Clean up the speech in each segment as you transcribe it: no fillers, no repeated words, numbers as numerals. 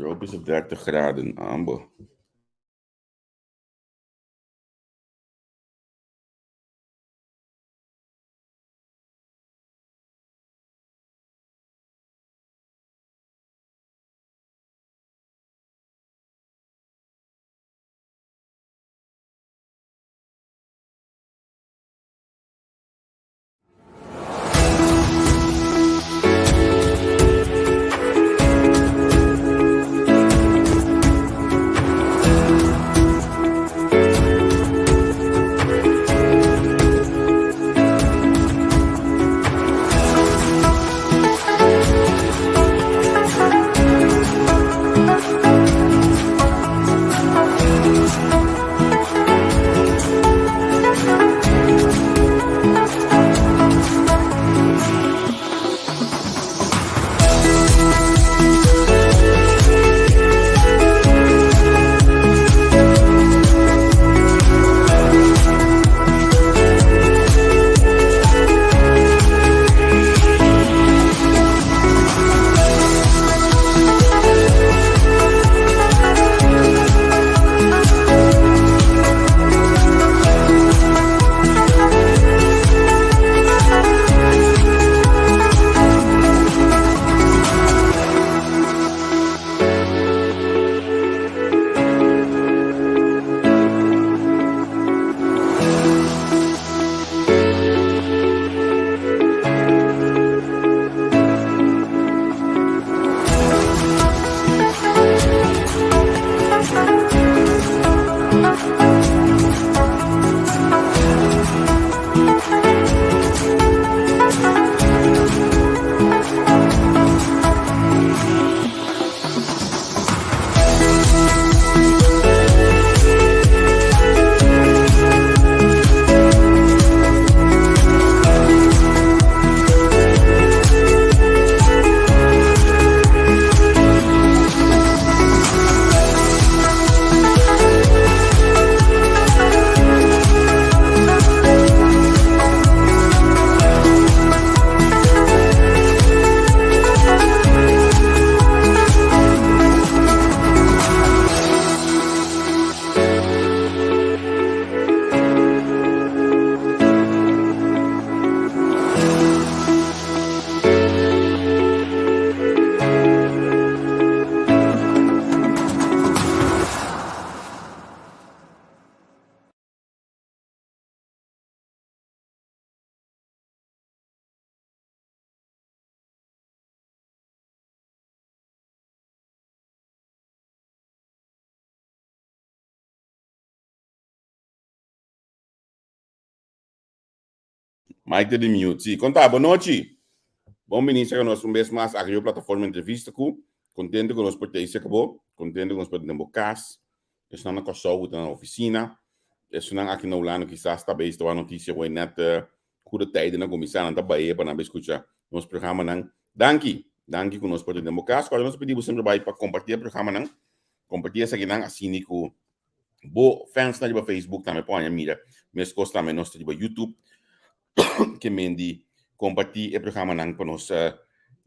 Tropische 30 graden, ambo. Mike ta di mute. Sí, konta, bon nochi. Bon bini serka nos un bes mas aki riba plataforma Entrevista Ku. Kontento ku nos por ta ei serka bo. Kontento ku nos por ta den bo kas. Esnan na Kòrsou ku ta na ofisina. Esnan aki na Hulanda kisas ta bezig ta wak notisia ku e nèt goede tijden a kuminsá. Nan ta bai pa nan bai skucha nos programanan. Danki. Danki ku nos por ta den bo kas. Kòrda nos ta pidi bo semper bai pa kompartí e programanan. Kompartí esakinan asina ku Bo fans na riba Facebook tambe por haña mira. Meskos tambe nos ta riba YouTube. Ke men di kompartí e programanan pa nos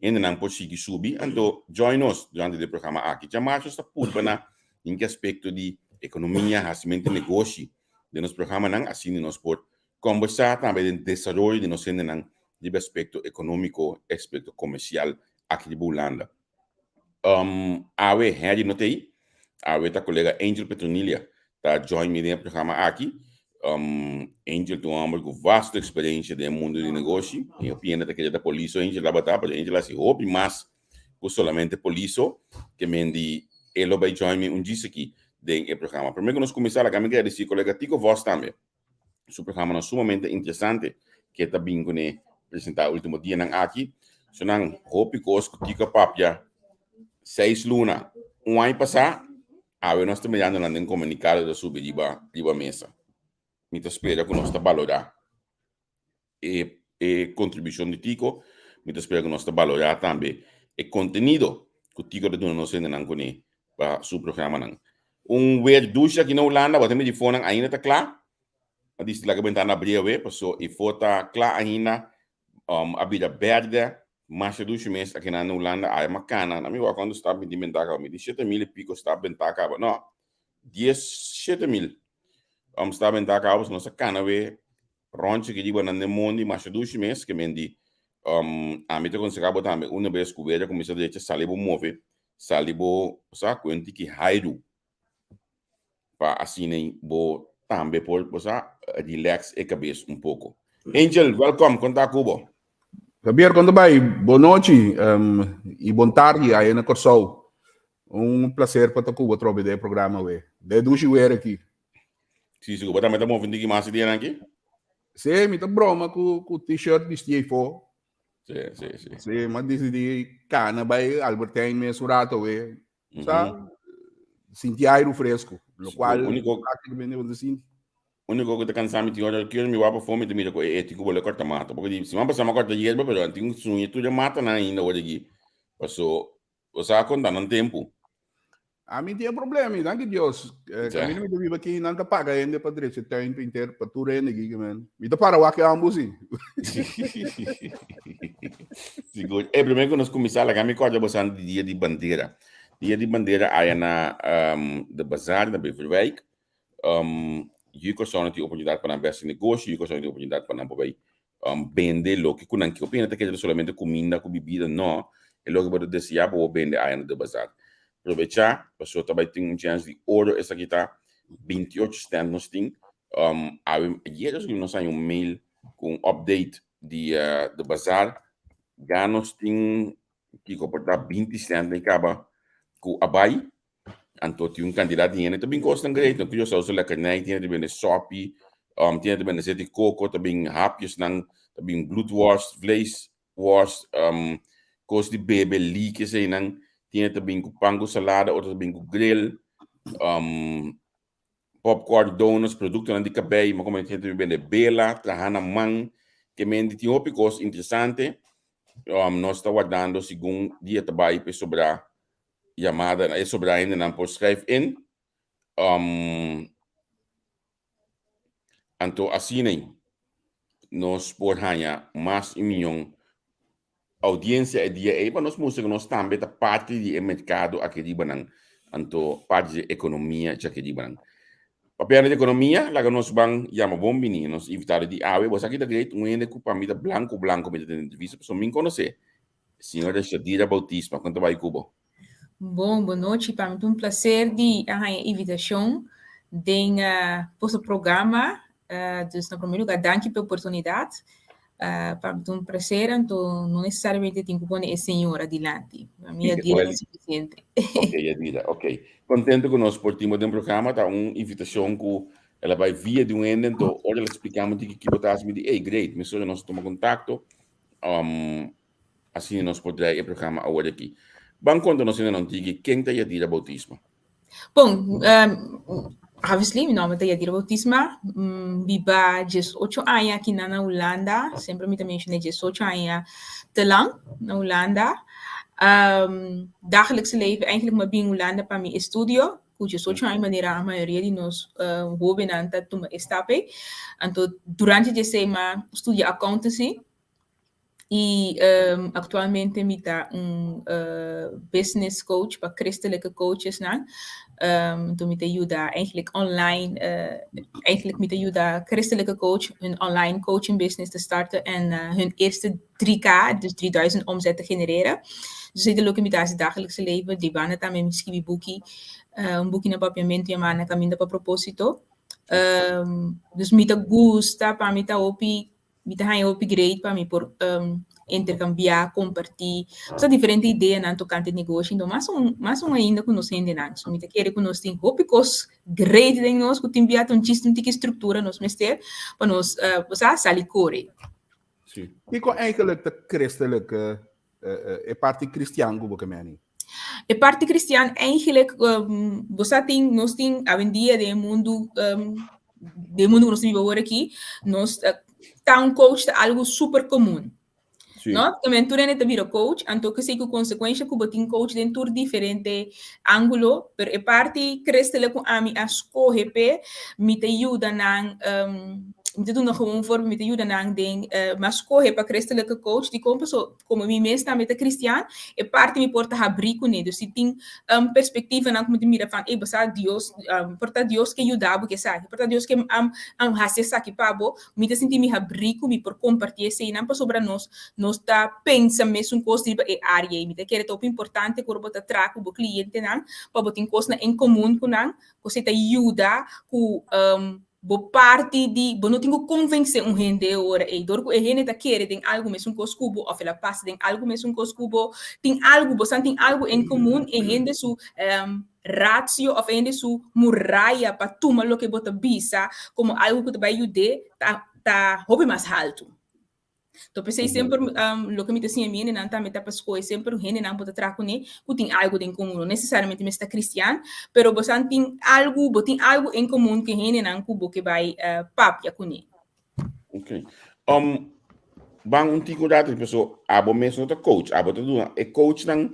hendenan por sigui subi. Anto join nos durante di e programa aki. Djamarsa nos ta purba na den ki aspekto di ekonomia, hasimentu di negoshi den nos programanan. Asina nos por kombersá tambe den desaroyo di nos hendenan riba aspekto ekonómiko, aspekto komersial aki riba Hulanda. Awe Henry no ta ei. Awe ta kolega Angel Petronilia ta join mi den e programa aki. Angel ta un homber ku vasto eksperensia den e mundu di negoshi. Mi hopi hende ta kere ta poliso Angel tabata, pero Angel hasi hopi mas ku solamente poliso. Ke men di e lo bai join mi un djis aki den e programa. Prome ku nos kuminsá laga mi gradisí kolega Tico Vos tambe. Su programanan sumamente interesante ke ta bin kuné presentá último dianan aki. So nan hopi kos ku Tico a papia seis luna, un aña pasá, awe nos ta mirando nan den komunikado ta subi riba riba mesa. Mi ta spera ku nos ta balorá e e kontribushon di Tico, mi ta spera ku nos ta balorá tambe e kontenido ku Tico ta duna nos hendenan kuné pa su programanan. Un weer dushi aki na Hulanda, bo ta mira di fonan ainda ta kla. A dici laga bentana abri awe, paso e fo ta kla ainda, a bira berde. Masha dushi mes akinan na Hulanda aya makana na mi wak cuanto stap mi tin benta caba mi di 7000 y pico stap benta caba no 17,000 stap benta caba pasobra nos a cana we rond chiki riba nan den mondi masha dushi mes ke men di ami ta conseha bo tambe una bes cu weder cuminsa drecha sali bo move sali bo sa cu un tiki hairu pa asina bo tambe por bo sa relax e cabes un poco. Angel, welcome, con ta cu bo? Javier, con ta bay? Bon nochi y bon tardi aya na Corsou. Un placer pa ta cu bo atrobe den e programa awe. Den dushi weer aki. Si, sigur. Bo tambe ta move un tiki mas e dianan aki? Si, mi ta broma cu t-shirt bisti eyfo. Si, si, si. Si, m'a dicidi cana bay Albert Heijn mes un rato awe. Sa sinti airu fresco, lo cual Unico practicamente bo ta sinti. Unico cu ta cansa mi tin ora cu mi wak pafó mi ta mira cu e eti cu bo lo corta mata. Porque di siman pasa mi a corta yerba pero tin un suña tur e matanan ainda ora aki. Paso bo sa conta nan tempo. Ami tin e problema, danki Dios. Caminda mi ta biba aki nan ta paga hende pa drecha tuin pa inter pa tur hende aki men. Mi ta para wak e ambos si. Sigur. E primer ku nos kuminsá laga mi kòrda boso di dia di bandera. Dia di bandera aya na de bazaar na Beverwijk. Yu Kòrsou tin oportunidat pa nan bèsti negoshi, yu Kòrsou tin oportunidat pa nan por bai bende loke ku nan ke. Hopi hende ta kere solamente kuminda ku bibida, no. E loke bo ta deseá bo por bende aya na de bazaar. Probechá pasobra ta bai tin un chèns di oro. Esaki ta 28 stand nos tin. Awe ayer nos haña un mail ku un update di de bazaar. Ya nos tin kiko por ta 20 stand den kaba ku a bai. Anto tin un kantidat di hende ta bin kosnan great. No Curaçao su lekkernij, tin hende ta bende sopi, tin hende ta bende zet di koko, ta bin hapjesnan, ta bin bloedworst, vleesworst, kos di bebe, liek eseinan. Tin hende ta bin ku pan ku salada, otro ta bin ku grill, popcorn, donuts, produktonan di kabei, ma komo hende ta bende bela, traha na man. Ke mende tin hopi kos interesante. Nos ta wardando segun dia ta bai pa e sobra yamada, e sobra hendenan por schrijf in. Anto asina nos por haña mas i mion audiencia e dia ei pa nos mustra ku nos tambe ta parti di e merkado aki riba nan, anto parti di e ekonomia djaki riba nan. Papiando di ekonomia, laga nos ban yama bon bini nos invitado di awe. Bo sa ki ta great, un hende ku pa mi ta blanku blanku mi ta tene entrevista pasobra mi konosé Señora Shadira Bautisma. Kon ta bai ku bo? Bon, bon nochi. Pa mi ta un placer di a haña invitacion den boso programa. Dus na primer lugar, danki pa e oportunidad. Pa mi ta un placer, anto no necesariamente tin cu pone e señora dilanti. Pa mi Yadira ta suficiente. Ok, Yadira, ok. Contento cu nos por tin bo den programa. Ta un invitacion cu el a bai via di un hende, anto ora el a splica mi di kico bo ta haci, mi di, ey, great, mesora nos a tuma contacto. Asina nos por draai e programa awor aki. Ban konta nos hendenan tiki ken ta Yadira Bautisma. Bon, obviously mi nomber ta Yadira Bautisma. Biba 18 aña aki na Hulanda. Semper mi ta menciona 18 aña te lang na Hulanda. Dagelijkse leven eigenlijk mi a bin Hulanda pa mi estudio. Ku 18 aña manera mayoria di nos hobennan ta tuma e stap ei. Anto durante di esei mi a studia accountancy. Y actualmente mi ta un business coach pa christelijke coachesnan. Enton mi ta yuda eigenlijk online, eigenlijk mi ta yuda christelijke coach hun online coaching business te starten en hun eerste 3K, dus 3000 omzet te genereren. Dus esei ta loke mi ta hasi dagelijkse leven. Di banda tambe mi skibi buki, un buki na papiamentu yama Na Caminda pa Proposito. Dus mi ta gusta pa mi ta hopi Mi ta haña hopi great pa mi por interkambiá, kompartí, sa diferente ideanan tokante negoshi. Enton mas un mas un ainda ku nos hendenan. So mi ta kere ku nos tin hopi kos great den nos ku tin bia ta un chis un tiki struktura nos mester pa nos bo sa sali kore. Sí. Kiko eigenlijk ta christelijk e parti cristian ku bo ke meni? E parti cristian eigenlijk bo sa tin nos tin awendia den e mundu den e mundu ku nos ta biba awor aki nos ta un coach ta algu super komun. Sí. No? Tamen tur hende ta bira coach, anto kesei ku konsekuensha ku bo tin coach den tur diferente ángulo, pero e parti christelijk ku ami a skohe p'e, mi ta yuda nan. Mi ta duna gewoon un voorbeeld, mi ta yuda nan den uh, m'a skohe pa christelijke coach, dikon paso komo mi mes tambe ta cristian, e parti mi por ta habrí kuné. Dus si tin um, perspektivanan ku mi ta mira van, ey, bo sa Dios, um, por ta Dios ke yuda bo ku esaki, por ta Dios ke um, um, hasi esaki pa bo, mi ta sinti mi habrí ku mi por kompartí eseinan pasobra nos nos ta pensa mesun kos riba e área ei. Mi ta kere ta hopi importante ku ora bo ta traha ku bo klientenan pa bo tin kosnan en komun ku nan, ku esei ta yuda ku um, bo parti di bo no tin ku konvensé un hende e ora ei. Dor ku e hende ta kere den algu mesun kos ku bo òf el a pasa den algu mesun kos ku bo, tin algu, bosan tin algu en komun, e hende su um, ratio òf e hende su muraya pa tuma loke bo ta bisa komo algu ku ta bai yud'é ta ta hopi mas haltu. To p'esei semper um, loke mi ta siña mi hendenan tambe ta pa skohe semper un hendenan bo ta traha kuné ku tin algu den komun. No nesesariamente mester ta kristian, pero bosan tin algu, bo tin algu en komun ku e hendenan ku bo ke bai uh, papia kuné. Ok. Um, ban un tiko rato, paso abo mes no ta coach, abo ta duna e coachnan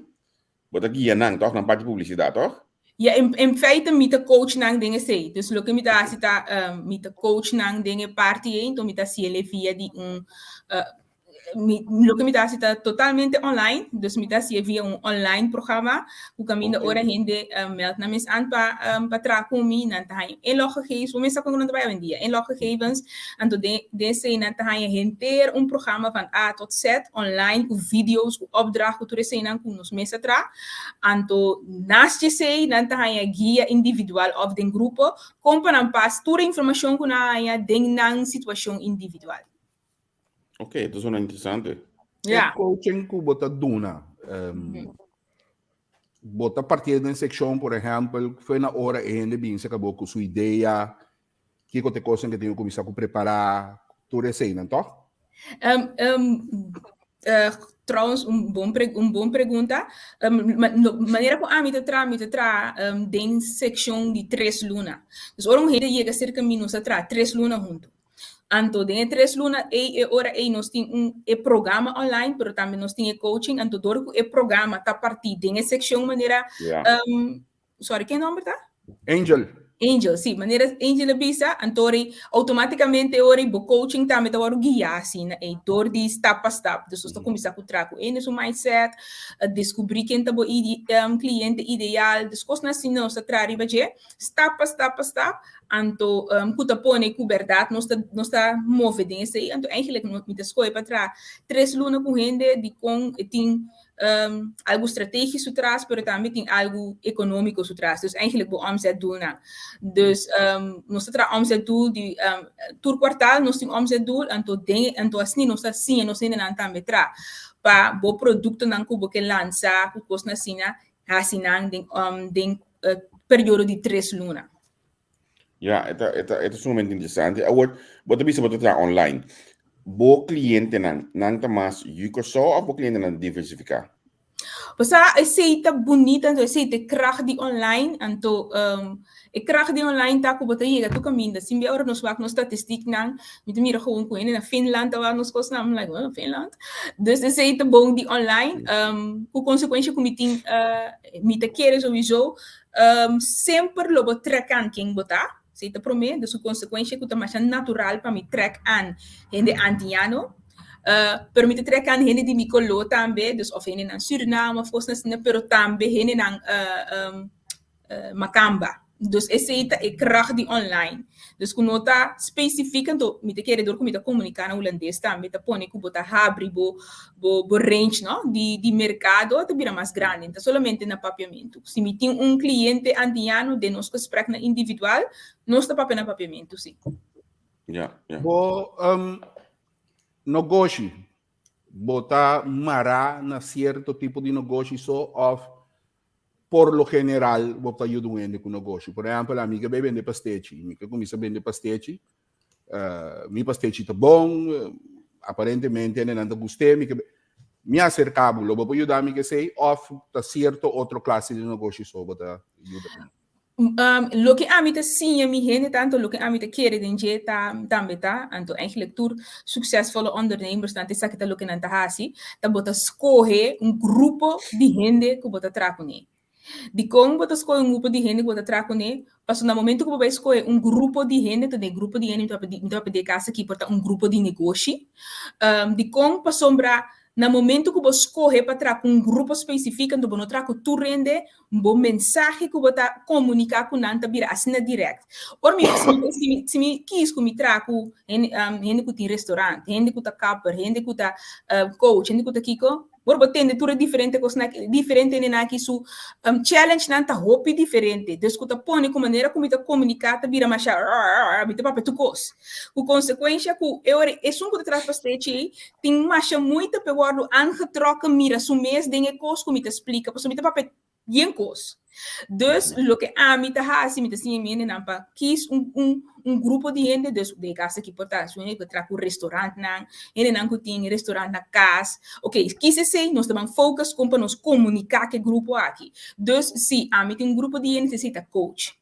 Bo ta guia nan, toch? Nan parti publisidat, toch? Ja, in, in feite mi ta coach nan den esei. Dus loke mi ta hasi ta, um, mi ta coach nan den e parti ei, enton mi ta hasiele via di un, uh, mi, loke mi ta hasi ta totalmente online, dus mi ta hasié via un online programma, ku kaminda ora hende uh, meld nan mes aan pa, um, pa traha ku mi, nan ta haña inloggegevens, bo mes sa kon ku nan ta bai awendia, inloggegevens, anto den, den esei nan ta haña henter un programma van A tot Z online ku video's, ku opdracht, ku tur eseinan ku nos mes a traha. Anto naast esei nan ta haña guia individual òf den grupo kon pa nan pas tur e informashon ku nan haña den nan situashon individual. Ok, e ta sona interesante. E coaching ku bo ta duna, bo ta partié den sekshon, por ehèmpel, fue na ora e hende bin serka bo ku su idea, Kiko ta e kosnan ke tin ku kuminsá ku prepará tur eseinan, tòg? Um, um, uh, trouwens, un bon, pre un bon pregunta. Um, ma, no, manera ku ami ta traha, mi ta traha um, den sekshon di tres luna. Dus ora un hende yega serka mi, nos ta traha tres luna huntu. Anto den e tres luna ei, e ora ei nos tin un e programa online, pero tambe nos tin e coaching. Anto dor ku e programa ta partí den e sekshon manera um, Sorry, ken nomber ta? Angel. Angel, sí. Manera Angel a bisa, antori automáticamente ori bo coaching tambe ta wòrdu guiá asina ei dor di stap pa stap. Dus nos ta kuminsá ku traha ku hende su mindset, deskubrí ken ta bo kliente ideal. Dus kosnan asina nos ta traha riba dje, stap pa stap pa stap. Anto ku ta pone ku bèrdat nos ta nos ta move den esei. Anto eigenlijk mi ta skohe pa traha tres luna ku hende dikon e tin um, algo strategisch su tras, pero tambe tin algo económico su tras. Dus eigenlijk bo omzetdoelnan. Dus um, nos ta traha omzetdoel di um, tur kwartaal nos tin omzetdoel, anto den anto asina nos ta siña nos hendenan tambe tra pa bo produktonan ku bo ke lansa ku kosnan asina hasi nan den um, den uh, periodo di tres luna. Ja, e ta, e ta, e ta sumamente interesante. Awor, bo ta bisa bo ta traha online. Bo clientenan, nan ta mas yu Kòrsou of bo clientenan diversifiká? Pasá esei ta bunita, anto esei ta e kracht di online, anto um, e kracht di online ta ku bo ta yega tur kaminda. Sin bia ora nos wak nos statistiknan, mi ta mira gewoon ku hende na Finland ta wak nos kosnan, I'm like, oh, Finland? Dus esei ta bon di online, um, ku konsekuensha ku mi tin, uh, mi ta kere sowieso Semper lo bo trek aan ken bo ta, esei ta promé, dus su konsekuensha ku ta masha natural pa mi trek aan hende antiano, pero mi ta trek aan hende di mi koló tambe, dus òf hendenan Suriname òf kosnan asina, pero tambe hendenan makamba. Dus esei ta e kracht di online. Dus ku no ta spesifik, anto mi ta kere dor ku mi ta komuniká na hulandes tambe ta pone ku bo ta habri bo bo bo range no di di merkado ta bira mas grandi, no ta solamente na papiamentu. Si mi tin un kliente antiano den nos gespreknan individual, nos ta papia na papiamentu si. Ja, ja. Bo um, nogoshi, bo ta mará na sierto tipo di nogoshi so òf por lo general bo ta yuda un hende ku nogoshi? Por ehèmpel, ami ke bai bende pastechi, mi ke kuminsá bende pastechi, Mi pastechi ta bon, aparentemente hendenan ta gust'é, mi ke mi aserká bo, lo bo por yuda mi ku esei òf ta sierto otro klase di negoshi so bo ta yuda ku mi? Loke ami ta siña mi hende ta, anto loke ami ta kere den dje ta tambe ta, anto eigenlijk tur suksesvolle ondernemersnan ta esaki ta loke nan ta hasi, ta bo ta skohe un grupo di hende ku bo ta traha kuné. Dikon bo ta skohe un grupo di hende ku bo ta traha kuné? Pasobra na momento ku bo bai skohe un grupo di hende, ta den e grupo di hende mi ta papia di mi ta papia di e kas aki por ta un grupo di negoshi. Dikon? Pasobra na momento ku bo skohe pa traha ku un grupo spesifiko, anto bo no traha ku tur hende, bo mensahe ku bo ta komuniká ku nan ta bira asina dirèkt. Ora mi si mi si mi si mi kis ku mi traha ku hende hende ku tin restorant, hende ku ta kapper, hende ku ta coach, hende ku ta kiko, Ora bo tende tur e diferente kosnan aki, diferente hendenan aki su challengenan ta hopi diferente. Dus ku ta pone ku manera ku mi ta komuniká ta bira masha mi ta papia tur kos. Ku konsekuensha ku e ora esun ku ta tras pa stechi ei tin masha muita pa e wòrdu aangetrokken mira su mes den e kos ku mi ta splika pasobra mi ta papia yen kos. Dus loke ami ta hasi, mi ta siña mi hendenan pa kis un un un grupo di hende, dus den e kas aki por ta su hende ku ta traha ku restaurantnan, hendenan ku tin restaurant na kas. Ok, kis esei, nos ta ban focus kon pa nos komuniká ku e grupo aki. Dus si ami tin un grupo di hende, esei ta coach.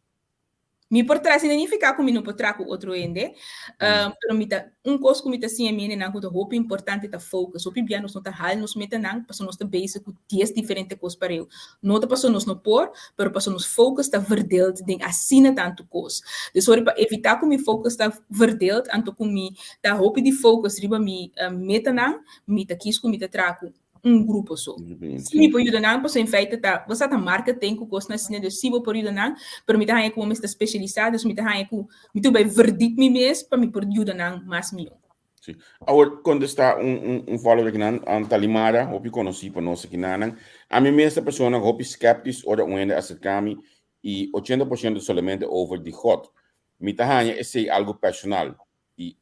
Mi por traha sin nifiká ku mi no por traha ku otro hende, pero mi ta un kos ku mi ta siña mi hendenan ku ta hopi importante ta focus. Hopi bia nos no ta hal nos metanan pasobra nos ta bezig ku dies diferente kos pareu. No ta pasobra nos no por, pero pasobra nos focus ta verdeeld den asina tantu kos. Dus ora pa evitá ku mi focus ta verdeeld anto ku mi ta hopi di focus riba mi metanan, mi ta kis ku mi ta traha ku un grupo so. Si mi por yuda nan, pasobra in feite ta, bo sa ta marketing ku kosnan asina, dus si bo por yuda nan, pero mi ta haña ku bo mester spesialisá, dus mi ta haña ku mi tur bai verdiep mi mes pa mi por yuda nan mas mihó. Sí. Awor kontestá un un un follower akinan, Talimara, hopi konosí pa nos akinanan. Ami mes ta persona hopi skeptis ora un hende aserká mi i 80% solamente over di God. Mi ta haña esei algu personal. I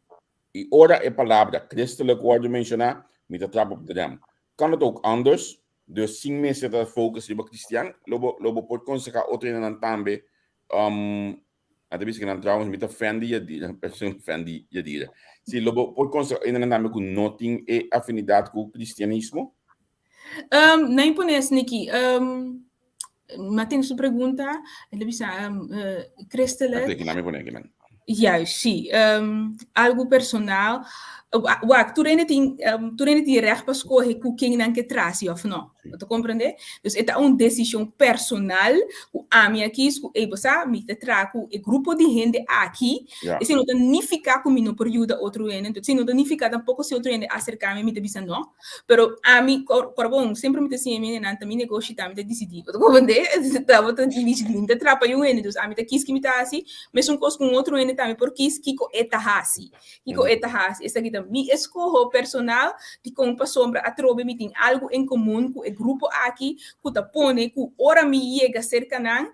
i ora e palabra christelijk wòrdu menshoná, mi ta trapa op de rem. Kan dat ook anders? Dus sin mester ta focus riba kristian, lo bo lo bo por konsehá otro hendenan tambe um, a ta bisa ku nan trouwens mi ta fan di Yadira, persoon fan di Yadira. Si lo bo por konsehá hendenan tambe ku no tin e afinidat ku kristianismo? Um, na impones, Niki. Um, Ma tin su pregunta, el a bisa um, uh, christelijk. Aki nan mi pone aki nan. Juist, sí. Um, algo personal. Wak, tur hende tin, um, tur hende tin recht pa skohe ku ken nan ke traha, sí of no. Bo ta komprendé? Dus e ta un desishon personal ku ami a kis ku, ey, bo sa, mi ta traha ku e grupo di hende aki. Ja. Esei no ta nifiká ku mi no por yuda otro hende. Esei no ta nifiká tampoko si otro hende aserká mi, mi ta bisa no. Pero ami, kor bon, semper mi ta siña mi hendenan, ta mi negoshi ta, mi ta disidí. Bo ta comprendé? Ta bo ta disidí, mi ta trapa yu hende, dus ami ta kis ki mi ta hasi, mesun kos ku un otro hende tambe por kis kiko e ta hasi. Kiko e ta hasi. Esaki ta mi eskoho personal dikon pasobra atrobe mi tin algu en komun ku e grupo aki ku ta pone ku ora mi yega serka nan,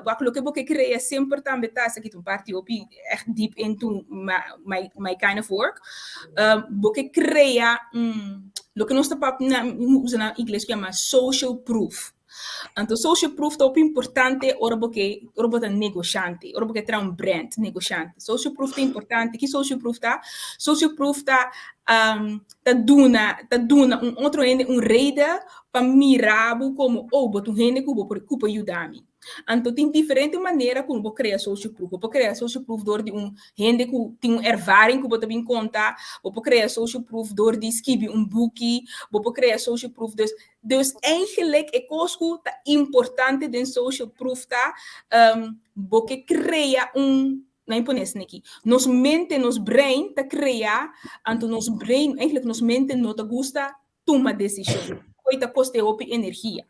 wak loke bo ke krea semper tambe ta, esaki ta un parti hopi echt deep into my, my, my kind of work. Bo ke krea un, loke nos ta pap na, usa na ingles ku yama social proof. Anto social proof ta hopi importante ora bo ke, ora bo ta negoshante, ora bo ke traha un brand negoshante. Social proof ta importante. Ki social proof ta? Social proof ta ta duna, ta duna un otro hende un reden pa mira bo komo, oh, bo ta un hende ku bo por, ku por yuda mi. Anto tin diferente manera ku bo krea social proof. Bo por krea social proof dor di un hende ku tin un ervaring ku bo ta bin konta, bo por krea social proof dor di skibi un buki, bo por krea social proof dus dus eigenlijk e kos ku ta importante den social proof ta bo ke krea un nan pone esaki aki, nos mente, nos brein ta krea, anto nos brein eigenlijk nos mente no ta gusta tuma desishon, koe ta koste hopi energia.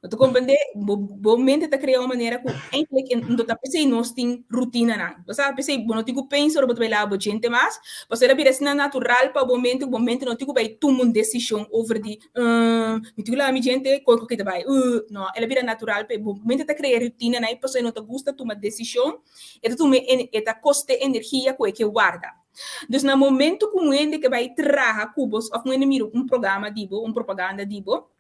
Bo ta comprende? Bo, bo mente ta crea un manera cu eigenlijk en, no ta pesey nos tin rutinanan. Bo sa, pesey bo no tin cu pensa ora bo ta bay lava bo djente mas, pasobra el a bira asina natural pa bo mente cu bo mente no tin cu bay tuma un decision over di, uh, mi tin cu lava mi djente, con cu ta bay, uh, no, el a bira natural pa bo mente ta crea rutinanan pasobra e no ta gusta tuma decision, e ta tuma e ta coste energia cu e ke warda. Dus na momento cu un hende ke bay traha cu bo of un hende mira un programa di bo, un propaganda di bo,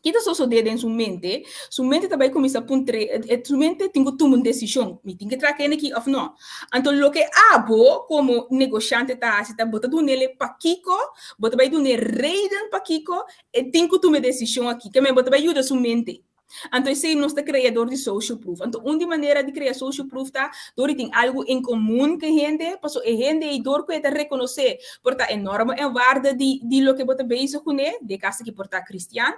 Ki ta sosodé den su mente? Su mente ta bai kuminsá puntr'é, su mente tin ku tuma un desishon, mi tin ke traha kende aki òf nò? Anto loke abo komo negoshante ta hasi ta bo ta dun'é pakiko, bo ta bai dun'é reden pakiko e tin ku tuma e desishon aki, ke men bo ta bai yuda su mente. Anto esei nos ta krea dor di social proof. Anto un di manera di krea social proof ta dor di tin algu en komun ku e hende, pasobra e hende ei dor ku e ta rekonosé por ta e norma en waarde di di loke bo ta bezig kuné, den e kas aki por ta kristian,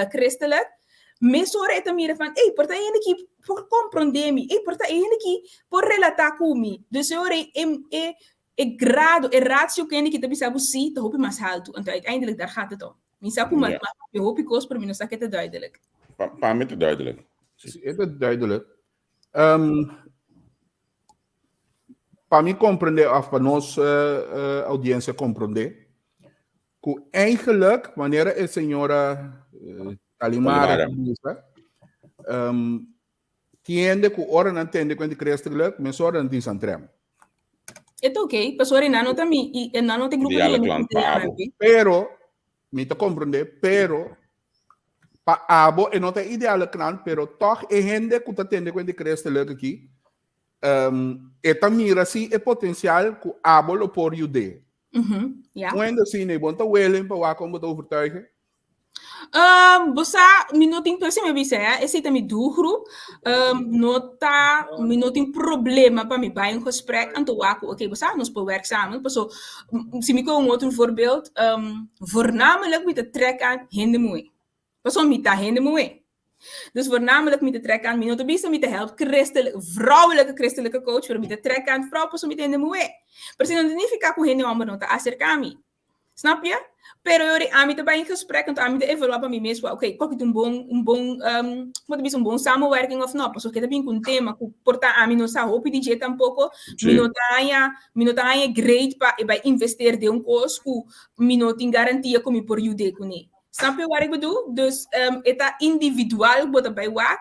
kristelijk. Mesora e ta mira van, ey, por ta e hende ki por comprende mi, ey, por ta e hende ki por relata ku mi. Dus e ora e, e, e grado, e ratio ku hende ki ta bisa bo sí, ta hopi mas haltu. Anto uiteindelijk daar gaat het om. Mi sa ku ma yeah. ma hopi kos, pero mi no sa ke ta duidelijk. Pa, pa mi ta duidelijk. Sí, e ta duidelijk. Pa mi comprende, of pa nos audiencia comprende, ku eigenlijk, manera e señora Talimara bisa, tiende ku ora nan tende ku christelijk, mesora nan tin santrem. E ta oké, pasobra e nan no ta mi, i e nan no ta e grupo di Ideale hende klant ku pa abo. Pero, mi ta comprende, pero pa abo e no ta e ideale klant, pero toch e hende ku ta tende ku christelijk aki, e ta mira si e potencial ku abo lo por yud'é. Ja. Un hende asina, bo no ta willing pa wak kon bo ta overtuigen? Bo sa, mi no tin, por mi bisa, hè, esei ta mi doelgroep. No ta, mi no tin problema pa mi bai un gesprek anto wak ku, oké, bo sa, nos por werk samen. Paso, si mi kohe un otro voorbeeld, voornamelijk mi ta trek aan hende muhé. Paso mi ta hende muhé. Dus voornamelijk mi ta trek aan, mi no ta bisa mi ta help christelijk, vrouwelijke christelijke coach, pero mi ta trek aan vrouw paso mi ta hende muhé. Pero esei no ta nifiká ku hende hòmber no ta aserká mi. Snap je? Pero yori ami ta bai in gesprek, anto ami ta evaluá pa mi mes, oké, kua ki ta un bon, un bon, como ta bisa, un bon samenwerking of no? Pasobra ke ta bin ku un tema ku por ta ami no sa hopi di dje tampoko, mi no ta haña, mi no ta haña great pa e bai investeer den un kos ku mi no tin garantia ku mi por yud'é kuné. Snap je wat ik bedoel? Dus e ta individual bo ta bai wak.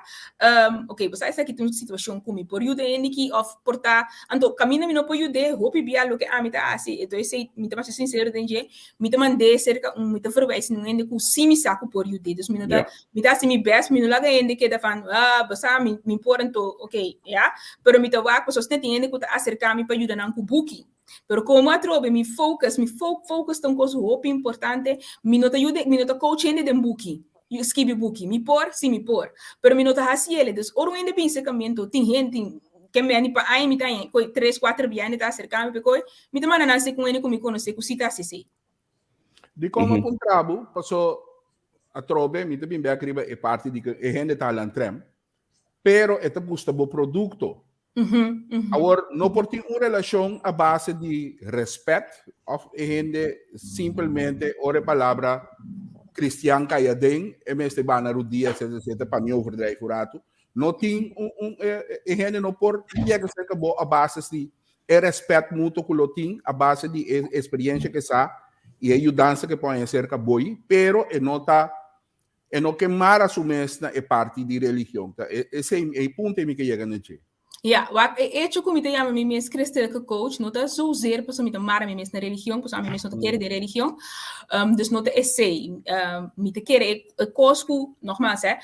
Oké, bo sa esaki ta un situashon ku mi por yuda hende aki òf por ta, anto kaminda mi no por yud'é, hopi bia loke ami ta hasi, enton esei mi ta masha sinsero den dje, mi ta mand'é serka un, mi ta verwijs na un hende ku sí mi sa ku por yud'é. Dus mi no ta, mi ta hasi mi bèst, mi no laga hende keda van, ah, bo sa mi mi por anto, oké, ya. Pero mi ta wak pasobra asina tin hende ku ta aserká mi pa yuda nan ku buki. Pero como atrobe mi focus, mi focus ta un cos hopi importante, mi no ta yuda, mi no ta coach hende den buki, skibi buki. Mi por? Si mi por. Pero mi no ta haci ele. Dus ora un hende bin cerca mi anto tin hende, tin ke meni pa aña mi ta haña koe tres, kuater bia hende ta acerca mi p'e koe, mi ta manda nan cerca un hende cu mi conoce cu si ta haci esey. Dikon a puntra bo? Paso atrobe mi ta bin bek riba e parti di ku e hende ta halan trèm. pero e ta gusta bo producto. Awor, no por tin un relacion a base di respet of e hende simpelmente ora e palabra cristian cay aden, e mester bana rudia, etcetera, etcetera, pa mi overdrijf un rato. No tin un, un, e, e hende no por yega cerca bo a base di e respet mutuo cu lo tin, a base di e experiencia que sa y e yudansa que por haña cerca boy, pero e no ta E no ke mara su mes na e parti di religion. Ta esei e punto ei mi ke yega na dje. Ja, wak, e echo ku mi ta yama mi mes christelijke coach no ta zozeer pasobra mi ta mara mi mes na religion, pasobra ami mes no ta kere den religion. Dus no ta esei. Mi ta kere e kos ku, nogmaals hè,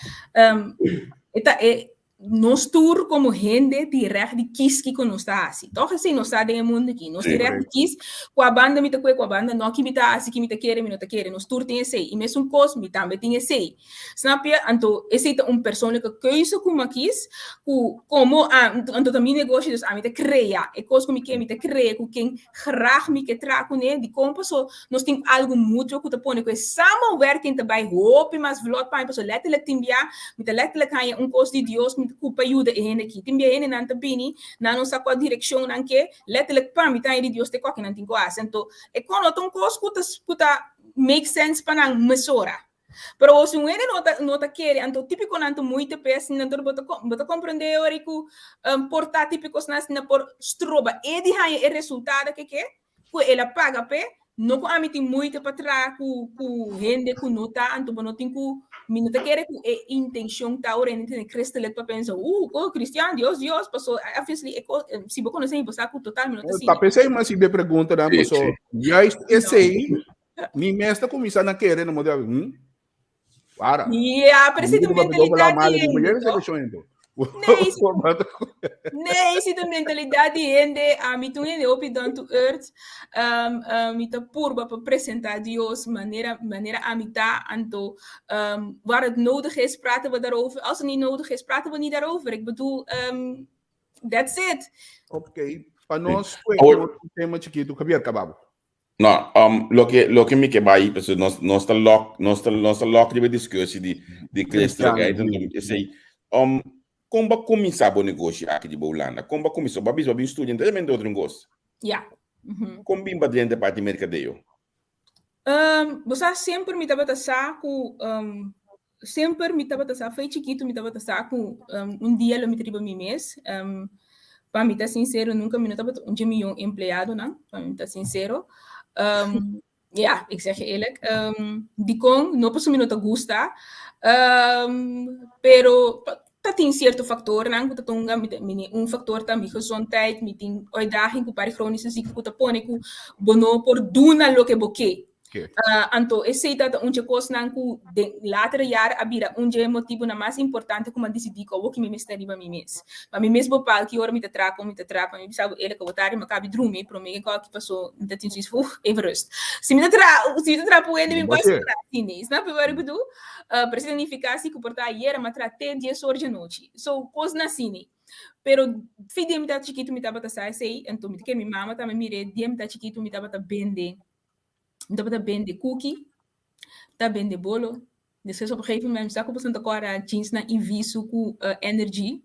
e ta e Nos tur komo hende tin règt di kis kiko nos ta hasi. Tòg esei nos ta den e mundu aki. Nos tin règt di kis kua banda mi ta kue, kua banda nò, ki mi ta hasi, ki mi ta kere, mi no ta kere. Nos tur tin esei. I mesun kos, mi tambe tin esei. Snap je? Anto esei ta un persoonlijke keuze ku mi a kis, ku komo anto ta mi negoshi, dus ami ta krea e kos ku mi ke, mi ta krea ku ken graag mi ke traha kuné. Dikon? Paso nos tin algu mutuo ku ta pone ku e samenwerking ta bai hopi mas vlot pa mi, pasobra letterlijk tin bia mi ta letterlijk haña un kos di Dios mi ta ku pa yuda e hende aki. Tin bia hendenan ta bini, nan no sa kua direkshon nan ke, letterlijk pa mi ta haña di Dios te koke nan tin ku hasi. Anto e kon no ta un kos ku ta ku ta make sense pa nan mesora. Pero si un hende no ta no ta kere, anto típiko nan ta moeite p'e asina, anto bo ta bo ta komprendé ora ku por ta típiko asina por stroba e di haña e resultado ke ke. ku el a paga p'e, no ku ami tin moeite pa traha ku ku hende ku no ta, anto bo no tin ku, mi no ta kere ku e intenshon ta ora hende tene christelijk pa pensa, oh, cristian, Dios, Dios, paso obviously e kos, si bo konosé mi bo sa ku total mi no ta Ta asina. p'esei mi a sibi e preguntanan, paso juist esei mi mes ta kuminsá na kere na modo di, Para. Ja, pero esei ta mentalidat di hende, toch? Nee, nee, esei ta mentalidat di hende. Ami ta un hende hopi down to earth. Mi ta purba pa presenta Dios manera, manera ami ta. Anto, waar het nodig is, praten we daarover. Als het niet nodig is, praten we niet daarover. Ik bedoel, that's it. Oké, pa nos, un tema chikitu. Javier, kababo. No, loke, loke mi ke bai, pasobra nos, nos ta lòk, nos ta, nos ta lòk riba e discussie di, di Christelijk, Cristiano, hè, sí. esei. Kon bo a kuminsá bo negoshi aki di bo Hulanda? Kon bo a kuminsá? Bo a bisa bo bin studia enteramente otro negoshi. Ja. Mhm. Kon bin pa drenta e parti merkadeo? Bo sa semper mi tabata sa ku semper mi tabata sa fo'i chikitu mi tabata sa ku un dia lo mi ta riba mi mes. Pa mi ta sinsero nunka mi no tabata un dje miyon empleadonan, pa mi ta sinsero. Ja, ik zeg je eerlijk. Dikon? No pasobra mi no ta gusta, pero ta tin cierto factornan cu ta tunga, mi ta mi un factor ta mi gezondheid, mi tin uitdaging cu par di chronische ziekte cu ta pone cu bo no por duna loke bo ke. Anto esey ta un dje cosnan cu den latere jaren a bira un dje motibonan mas importante cu mi a dicidi cu awo ki mi mester riba mi mes. Pa mi mes bo pal ki ora mi ta traha, con mi ta traha, pa mi bisa bo eerlijk awo tardi mi a cabi drumi, prome ke cu paso mi ta tin zoiets van oeh, even rust. Si mi ta traha, si mi ta traha pa wende mi por traha asina, snap je wat ik bedoel? Pero esei significa si ku por ta ayera mi a traha te dies or dje nochi. So kosnan asina. Pero fi dia mi tabata chikitu mi tabata sa esei, anto mi ta kere mi mama tambe mir'é dia mi tabata chikitu mi tabata bende, mi tabata bende kuki, ta bende bolo. Despues op een gegeven moment mi sa ku boso ta kòrda jeansnan Invisu ku Energy,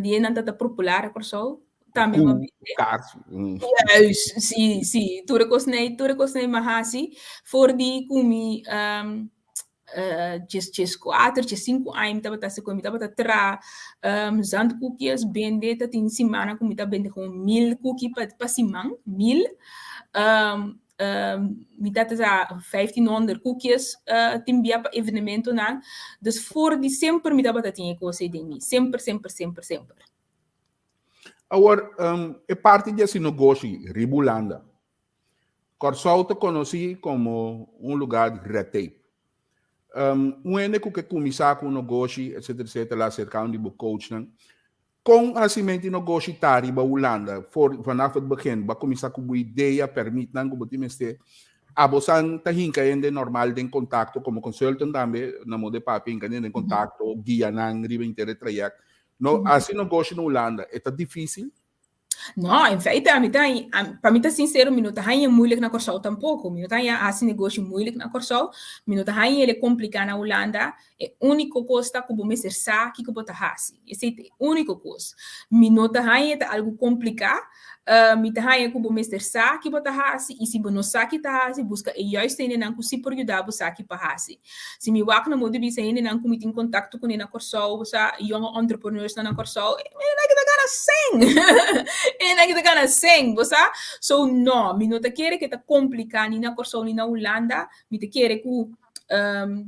di einan tabata popular na Kòrsou. Tambe mi a Ku bende. kaars. Juist, si, si. Tur e kosnan ei, tur e kosnan ei mi a hasi for di ku mi djes djes kuater, djes sinku aña mi tabata hasi ku mi tabata traha zandkoekjes bende ta tin simana ku mi ta bende komo mil kuki pa pa siman, mil. Mi ta traha vijftienhonderd koekjes tin bia pa evenementonan. Dus for di semper mi tabata tin e kos ei den mi, semper, semper, semper, semper. Awor, e parti di hasi negoshi riba Hulanda. Kòrsou ta konosí komo un lugá di red tape. Un hende ku ke kuminsá ku un negoshi, etsetera, etsetera, la aserká un di bo coachnan. Kon hasimentu di negoshi ta riba Hulanda for vanaf het begin? Bo a kuminsá ku bo idea, pèrmitnan ku bo tin mester. Abosan ta hinka hende normal den kontakto komo consultant tambe, na modo di papia, hinka hende den kontakto, guia nan riba henter e trayèkt. No, hasi negoshi na Hulanda, e ta difísil? No, in feite ami ta pa mi ta sincero mi no ta haña moeilijk na Kòrsou tampoko. Mi no ta haña hasi negoshi moeilijk na Kòrsou, mi no ta haña el e kompliká na Hulanda. E úniko kos ta ku bo mester sa kiko bo ta hasi. Esei ta e úniko kos. Mi no ta haña ta algu kompliká, mi ta haña ku bo mester sa ki bo ta hasi i si bo no sa ki ta hasi buska e juiste hendenan ku si por yuda bo sa ki pa hasi. Si mi wak na modo di bisa hendenan ku mi tin kontakto kuné na Kòrsou, bo sa, yonge entrepreneursnan na Kòrsou, hendenan ki ta gana sèn! Hendenan ki ta gana sèn, bo sa. So, no, mi no ta kere ku e ta kompliká ni na Kòrsou ni na Hulanda. Mi ta kere ku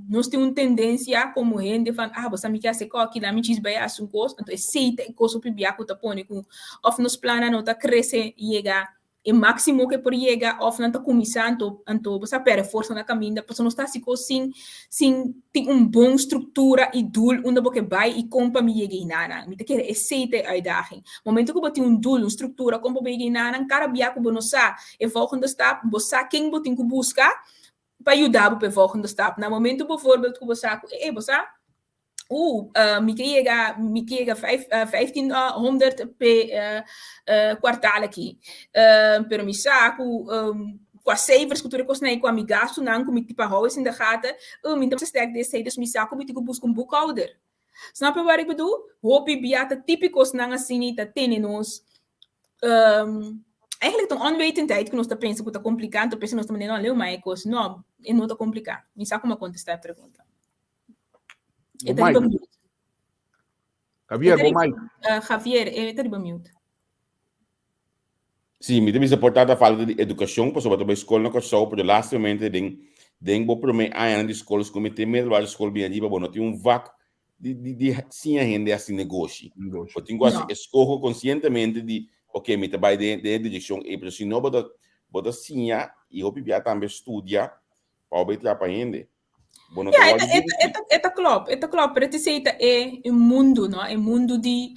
nos tin un tendensia komo hende van, ah, bo sa mi ke hasi kòki, laat mi djis bai hasi un kos. Anto esei ta e kos hopi bia ku ta pone ku òf nos plannan no ta krese yega e máximo ke por yega òf nan ta kuminsá anto anto bo sa pèrdè forsa na kaminda pasobra nos ta hasi kos sin sin tin un bon struktura i doel unda bo ke bai i kon pa mi yega einanan. Mi ta kere esei ta e uitdaging. Momento ku bo tin un doel, un struktura kon pa bo yega einanan, kada bia ku bo no sa e volgende stap, bo sa ken bo tin ku buska pa yuda bo pa e volgende stap. Na momento bijvoorbeeld ku bo sa ku e bo sa mi ke yega, mi ke yega vijf, 1500 pe kwartaal aki. Pero mi sa ku kwa cijfers ku tur e kosnan ei, kwa mi gastunan ku mi tin pa hou es in de gaten, mi ta sterk den esei, dus mi sa ku mi tin ku buska un boekhouder. Snap je wat ik bedoel? Hopi bia ta típiko kosnan asina ta tene nos eigenlijk ta un onwetendheid ku nos ta pensa ku ta kompliká, anto pensa nos ta manera no leu ma e kos. No, e no ta kompliká. Mi sa ku mi a kontestá e pregunta. E ta riba mute. Javier, bo mic. Javier, e ta riba mute. Sí, mi ta bisa por ta falta di edukashon, pasobra ta bai skol na Kòrsou, pero lastimamente den den bo promé añanan di skol, ku mi tin middelbare skol bini ariba, bo no tin un vak di di di siña hende hasi negoshi. Bo tin ku hasi eskoho konsientemente di, oke, mi ta bai den den e direkshon ei, pero si no bo ta bo ta siña i hopi bia tambe studia pa bo bai trapa hende. Bo no ta Ja, wòrdu dirigí. e ta klòp, e ta klòp, pero esei ta e e mundu, no? E mundu di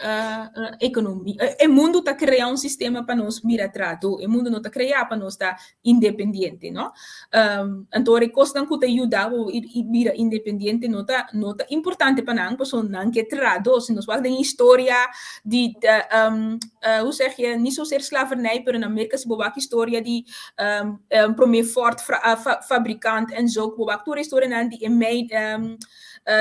ekonomia. E mundu ta krea un sistema pa nos mira tradu. E mundu no ta krea pa nos ta independiente, no? Anto ora e kosnan ku ta yuda bo i bira independiente no ta no ta importante pa nan, pasobra nan ke tradu. Si nos wak den historia di hoe zeg je, ni zozeer slavernij, pero na Merka si bo wak historia di promé Ford fabrikant en zo, bo wak tur e historianan di e mijn,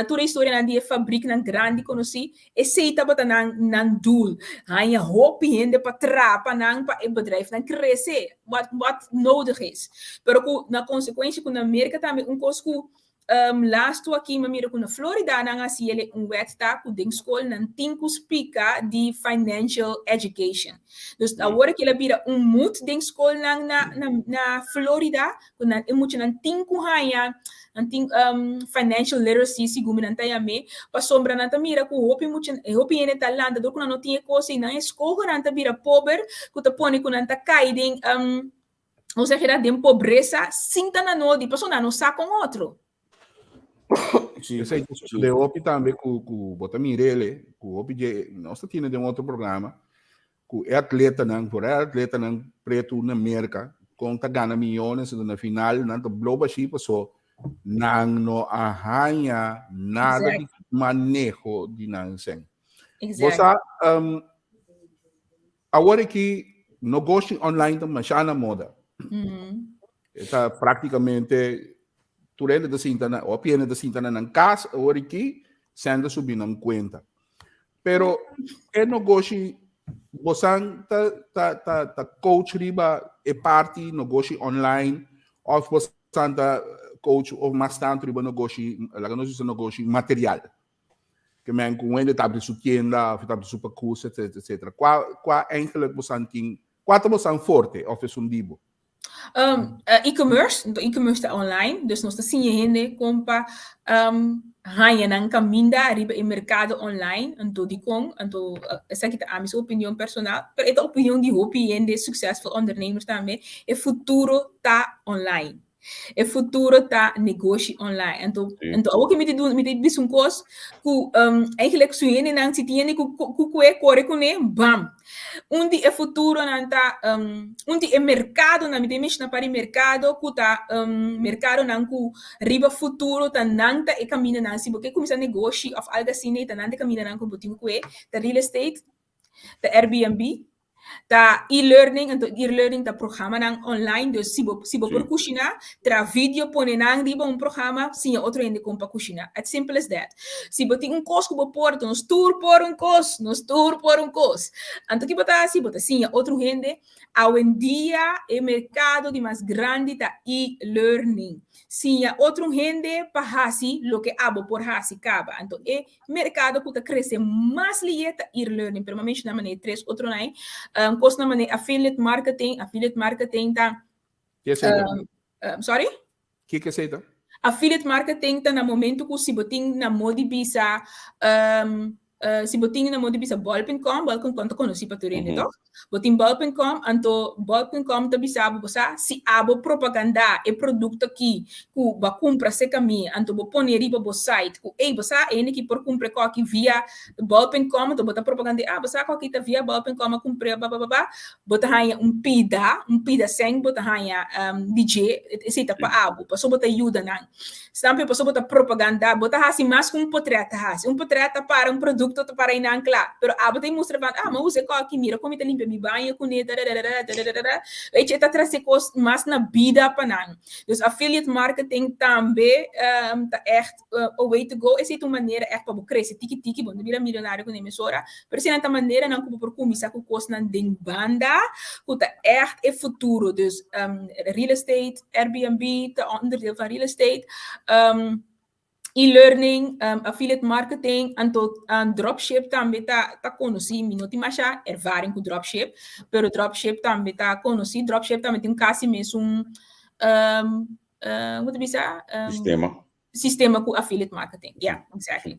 tur e historianan di e fabriknan grandi konosí, esei tabata nan nan doel, haña hopi hende pa traha pa nan pa e bedrijfnan krese, wat wat nodig is. Pero ku na konsekuensia ku na Merka tambe un kos ku Lastu aki mi a mira ku na Florida nan a hasi ele un wet ta ku den skol nan tin ku spika di financial education. Dus awor aki el a bira un mut den skolnan na na na Florida ku nan e muchanan tin ku haña nan tin financial literacy segun mi nan ta yam'é pasobra nan ta mira ku hopi mucha hopi hende ta lanta dor ku nan no tin e kos ei nan e skoho nan ta bira pober ku ta pone ku nan ta kai den Nos a keda den pobresa sin ta na nodi, pasobra nan no sa kon otro. Sí, Esei ta sí. sucede hopi tambe ku ku bo ta mirele, ku hopi dje nos ta tene den otro programa, ku e atletanan, por e atletanan pretu na Merka, kon ta gana miyones, enton na final nan ta blow bashi paso nan no a haña nada di maneho di nan sèn. Bo sa, Awor aki nogoshi online ta masha na moda. E ta práktikamente tur hende ta sinta na, hopi hende ta sinta na nan kas awor aki, sèn ta subi nan kuenta. Pero e nogoshi bosan ta ta ta ta coach riba e parti nogoshi online òf bosan ta coach òf mas tantu riba nogoshi, laga nos bisa nogoshi material? Ke men ku un hende ta abri su tienda of ta abri su pakus etcetera etcetera. Kua kua eigenlijk bosan tin kua ta bosan forte of esun di bo? E-commerce, enton e-commerce ta online, dus nos ta siña hende kon pa haña nan kaminda riba e merkado online, anto dikon, anto esaki ta ami su opinion personal, pero e ta opinion di hopi hende successful ondernemers tambe, e futuro ta online. E futuro ta negoshi online. Anto, Sí. anto awor ke mi te duna, mi te bisa un kos ku eigenlijk su hendenan, si tin hende ku ku kue kore kuné, bam. Un di e futuronan ta un di e merkadonan, mi te menshoná par di merkado ku ta merkadonan ku riba futuro ta nan ta e kamindanan. Si bo ke kuminsá negoshi òf algu asina, ta nan ta e kamindanan ku bo tin ku kue, ta real estate, ta Airbnb, ta e-learning, anto e-learning ta programanan online, dus si bo si bo por kushiná, traha video pone nan riba un programa, siña otro hende kon pa kushiná. As simple as that. Si bo tin un kos ku bo por, nos tur por un kos, nos tur por un kos. Anto ki bo ta hasi? Bo ta siña otro hende. Awendia e merkado di mas grandi ta e-learning. Siña otro hende pa hasi loke abo por hasi kaba. Anto e Merkado ku ta krese mas lihe ta e-learning, pero mi a menshoná manera e tres otronan ei. Kosnan manera affiliate marketing, affiliate marketing ta. Ke esei ta? Sorry? Ke ke esei ta? Affiliate marketing ta na momento ku si bo tin na modi bisa, si bo tin na modi bisa bol.com, bol.com ta konosí pa tur hende, tòg? Bo tin bol.com, anto bol.com ta bisa bo, bo sa, si abo propagandá e produkto aki ku bo a kumpra serka mi, anto bo pone riba bo site ku, ey, bo sa, e hende aki por kumpra e kòki via bol.com, anto bo ta propagand'é, ah, bo sa kòki ta via bol.com a kumpr'é, babababa, bo ta haña un pida, un pida sèn bo ta haña di dje, esei ta pa abo, pasobra bo ta yuda nan. Snap je? Pasobra bo ta propaganda, bo ta hasi mas ku un potret ta hasi. Un potret ta para un produkto ta para einan kla, pero abo ta mustra van, ah, mi a usa e kòki, mira kon mi ta limpia mi baño kuné, dadadadada, dadadadada. Weet je, e ta trese kos mas na bida pa nan. Dus affiliate marketing tambe ta ègt a way to go. Esei ta un manera ègt pa bo krese tiki tiki, bo no ta bira milionario kuné mesora, pero eseinan ta maneranan ku bo por kuminsá ku kosnan den banda ku ta ègt e futuro. Dus real estate, Airbnb ta onderdeel van real estate, e-learning, affiliate marketing, anto dropship tambe ta ta konosí. Mi no tin masha ervaring ku dropship, pero dropship tambe ta konosí. Dropship tambe tin kasi mesun ku ta bisa? Sistema. Sistema ku affiliate marketing. Yeah, exactly.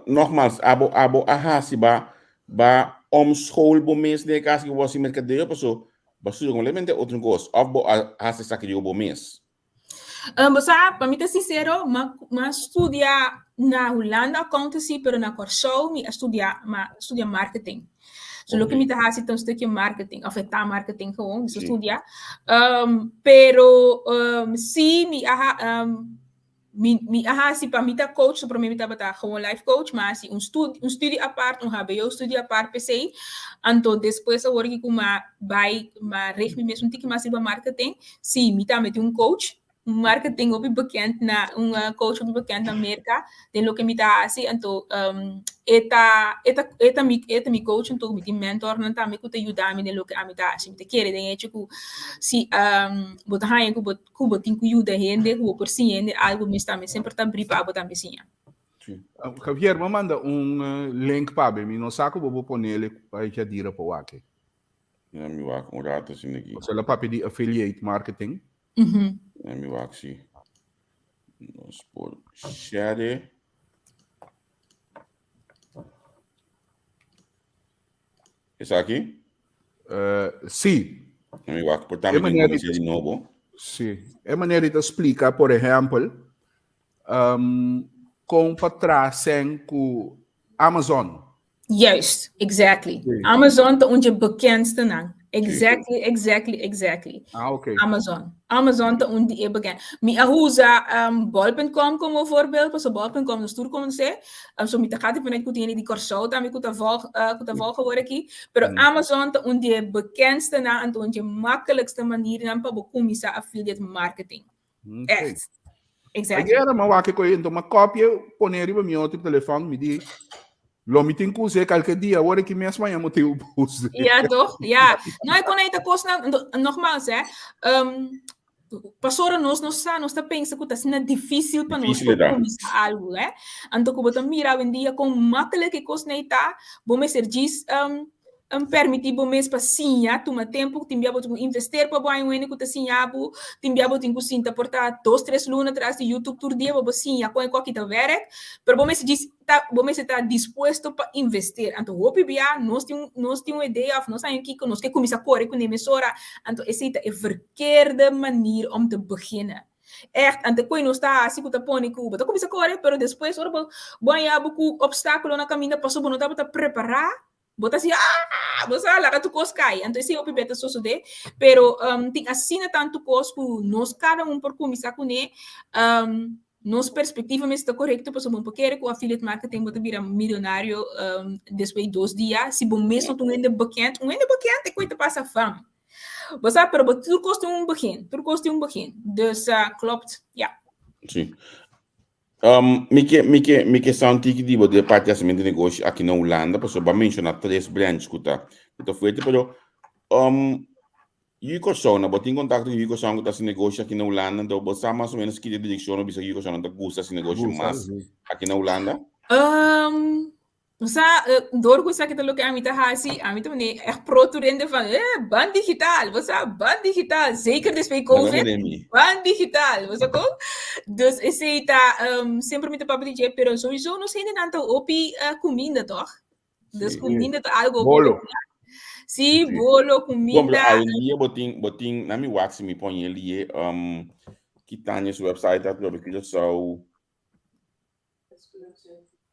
Nogmaals, abo abo a hasi ba ba omschool bo mes den e kas ku bo hasi merkadeo paso bo a studia kompletamente otro kos òf bo a hasi esaki riba bo mes? Bo sa, pa mi ta sincero, m'a m'a studia na Hulanda accountancy, pero na Kòrsou mi a studia m'a studia marketing. So loke mi ta hasi ta un stukje marketing, of e ta marketing gewoon, mi sa studia. Pero sí mi a ha mi mi a hasi pa mi ta coach, so promé mi tabata gewoon life coach, m'a hasi un stu un studie apart, un hbo studie apart p'esei. Anto despues awor aki ku m'a bai m'a richt mi mes un tiki mas riba marketing, sí mi tambe tin un coach, un marketing hopi bekend na un coach hopi bekend na Merka den loke mi ta hasi, anto e ta e ta e ta mi e ta mi coach, anto mi tin mentornan tambe ku ta yuda mi den loke ami ta hasi. Mi ta kere den hecho ku si bo ta haña ku bo ku bo tin ku yuda hende, ku bo por siña hende algu mes tambe semper ta abrí pa abo tambe siña. Sí. Javier, mi a manda un link pa bo, mi no sa ku bo por ponele pa e Jadira por wak. Ya mi wak un rato asina aki. Osea lo papia di affiliate marketing. Ya mi wak si nos por share. Esaki? Sí. Ya mi wak por tambe tin un di nobo. Sí. E manera di ta splika, por ehèmpel, kon pa traha sèn ku Amazon. Juist, exactly. Sí. Amazon ta un dje bekendste nan. Exactly, exactly, exactly. Ah, okay. Amazon. Amazon ta un di e bekend. Mi a usa bol.com como voorbeeld, paso bol.com nos tur conoce. So mi ta gaat vanuit ku tiene di Kòrsou tambe ku ta volg, ku ta volgen word aki. Pero Amazon ta un di e bekendste nan, anto un dje makkelijkste maniernan pa bo kuminsá affiliate marketing. Echt. Exactly. Ayera mi a wak e koe, enton mi a kopia pone riba mi otro telefon, mi di, lo mi tin ku us'é kalke dia, awor aki mes maña mi tin ku us'é. Ja, toch? Ja. No, e kon ei ta kosnan, nogmaals, hè, pasobra nos no sa, nos ta pensa ku ta asina difísil pa nos Difísil ta. kuminsá algu, hè. Anto ku bo ta mira awendia kon makkelijk e kosnan ei ta, bo mester djis N permití bo mes pa siña, tuma tempu, tin bia bo tin ku invester pa bo haña un hende ku ta siña bo, tin bia bo tin ku sinta por ta dos tres luna tras di YouTube tur dia pa bo siña kon e koki ta wèrk, pero bo mester djis ta bo mester ta dispuesto pa invester. Anto hopi bia nos tin nos tin un idea òf nos haña kiko nos ke kuminsá kore kuné mesora, anto esei ta e verkeerde manier om te beginnen. Ègt, anto koe nos ta hasi ku ta pone ku bo ta kuminsá kore, pero despues ora bo bo haña bo ku opstákulo na kaminda pasobra bo no tabata prepará, Bo ta si, ah, bo sa laga tur kos kai. Anto esei hopi bes ta sosodé. Pero um, tin asina tantu kos ku nos kada un por kuminsá kuné. Um, nos perspektiva mester ta korekto pasobra bo por kere ku affiliate marketing bo ta bira milionario um, despues di dos dia. Si bo mes no ta un hende bekend, un hende bekend e koe ta pasa fam. Bo sa, pero bo tur kos tin un begin. Tur kos tin un begin. Dus uh, klopt, ja. Sí. Mi ke mi ke mi ke sa un tiki di bo di e parti hasimentu di negoshi aki na Hulanda, pasobra bo a menshoná tres branch ku ta ku ta fuerte, pero yu Kòrsou na bo tin kontakto ku yu Kòrsou ku ta hasi negoshi aki na Hulanda, anto bo sa mas o ménos ki direkshon bo bisa ku yu Kòrsou nan ta gusta hasi negoshi mas aki na Hulanda? Sa, door ku esaki ta loke ami ta hasi, ami ta mane echt pro tur hende van, eh, ban digital, bo sa, ban digital, zeker despues di Covid, ban digital, bo sa kon? Dus esei ta, semper mi ta papia di dje, pero sowieso nos hendenan ta hopi kuminda tòg? Dus kuminda ta algo hopi Bolo. popular. Sí, bolo, Bon, pero kuminda. awendia bo tin, bo tin, na mi wak si mi pon e lie, ki Tania su website ta, pero Curaçao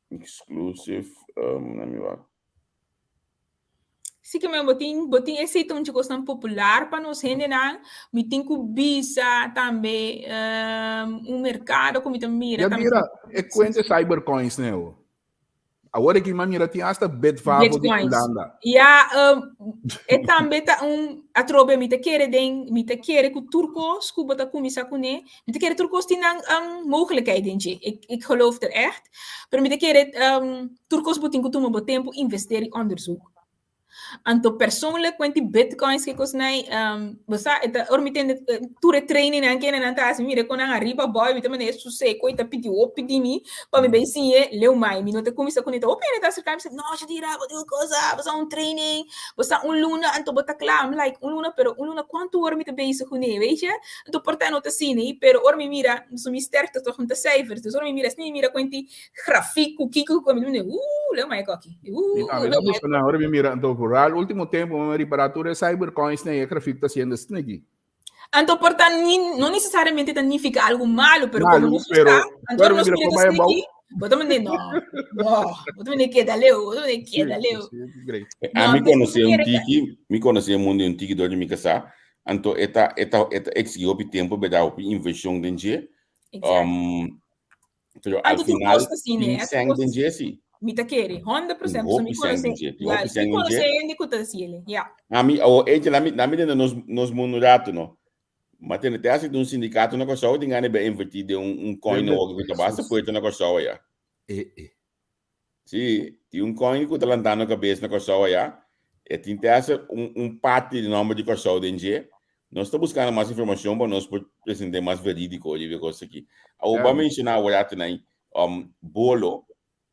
Exclusive. Um, let me wak. Sí ke men bo tin, bo tin esei ta un kosnan popular pa nos hendenan. Mi tin ku bisa tambe um, un merkado ku mi ta mira Ya tambe. mira, e kuente cybercoins neo. Awor aki m'a mira tin hasta Bitvavo di Bitcoins. Hulanda. Ja, e tambe ta un atrobe mi ta kere den, mi ta kere ku tur kos ku bo ta kuminsá kuné, mi ta kere tur kos tin nan mogelijkheid den dje. Ik, ik geloof er echt. Pero mi ta kere tur kos bo tin ku tuma bo tempu investeer i onderzoek. Anto persoonlijk wenti bitcoins ke kos nai, bo sa, e ta, ora mi tende tur e trainingnan kende nan ta hasi, mi mira kon nan ariba abou, mi ta manda e suseko, e ta pidi hopi di mi pa mi bai siñ'e leu mai. Mi no ta kuminsá kuné, ta hopi hende ta aserká mi bisa, no Shadira, bo tin un cosa, bo sa un training, bo sa un luna anto bo ta kla. I'm like, un luna, pero un luna kuantu ora mi ta bezig kuné, weet je? Anto por ta no ta asina, pero ora mi mira, so mi sterkte toch no ta cijfers, dus ora mi mira, asina mi mira kuenti grafiek ku kiko ku mi ta mira, uh, leu mai koki. Mi tambe ta busca nan, ora mi mira, anto vooral ultimo tempo mi a ripara tur e cybercoins nan e grafiek ta haciendo snigi. Anto por ta ni, no necesariamente ta nifica algo malo, pero como Malo, nos pero está, anto pero nos mira mira como é bom. aquí, bo ta mende no, no, bo ta mende keda leu, bo ta mende Sí, keda leu. sí, great. No, A mi anto konosé un kere tiki, mi konosé e mundu di un tiki dor di mi kasá, anto e ta e ta e ta eksigí hopi tempu, berdad, hopi invershon den dje. Exacto. Um, pero al Anto tin final kos asina, tin eh, tin sèn kos den dje sí. Mi ta kere, Tin 100%, pasobra mi hopi sèn konosé, den dje, tin hopi juist, mi sèn den konosé dje. hende ku ta hasi ele, ja. Ami, awor echi, lami lami tende nos nos mundu rato no. Ma tende te hasi di un sindikato na Kòrsou tin gana di bai invertí den un un coin Den awor ku ta basta Jesus. fuerte na Kòrsou aya. Eh, eh. Sí, tin un coin ku ta lantando kabes na Kòrsou aya. E tin te hasta un un parti di nòmber di Kòrsou den dje. Nos ta buskando mas informashon pa nos por present'é mas verídiko riba e kos aki. Awor bo a Ja. menshoná awor rato nan um bolo.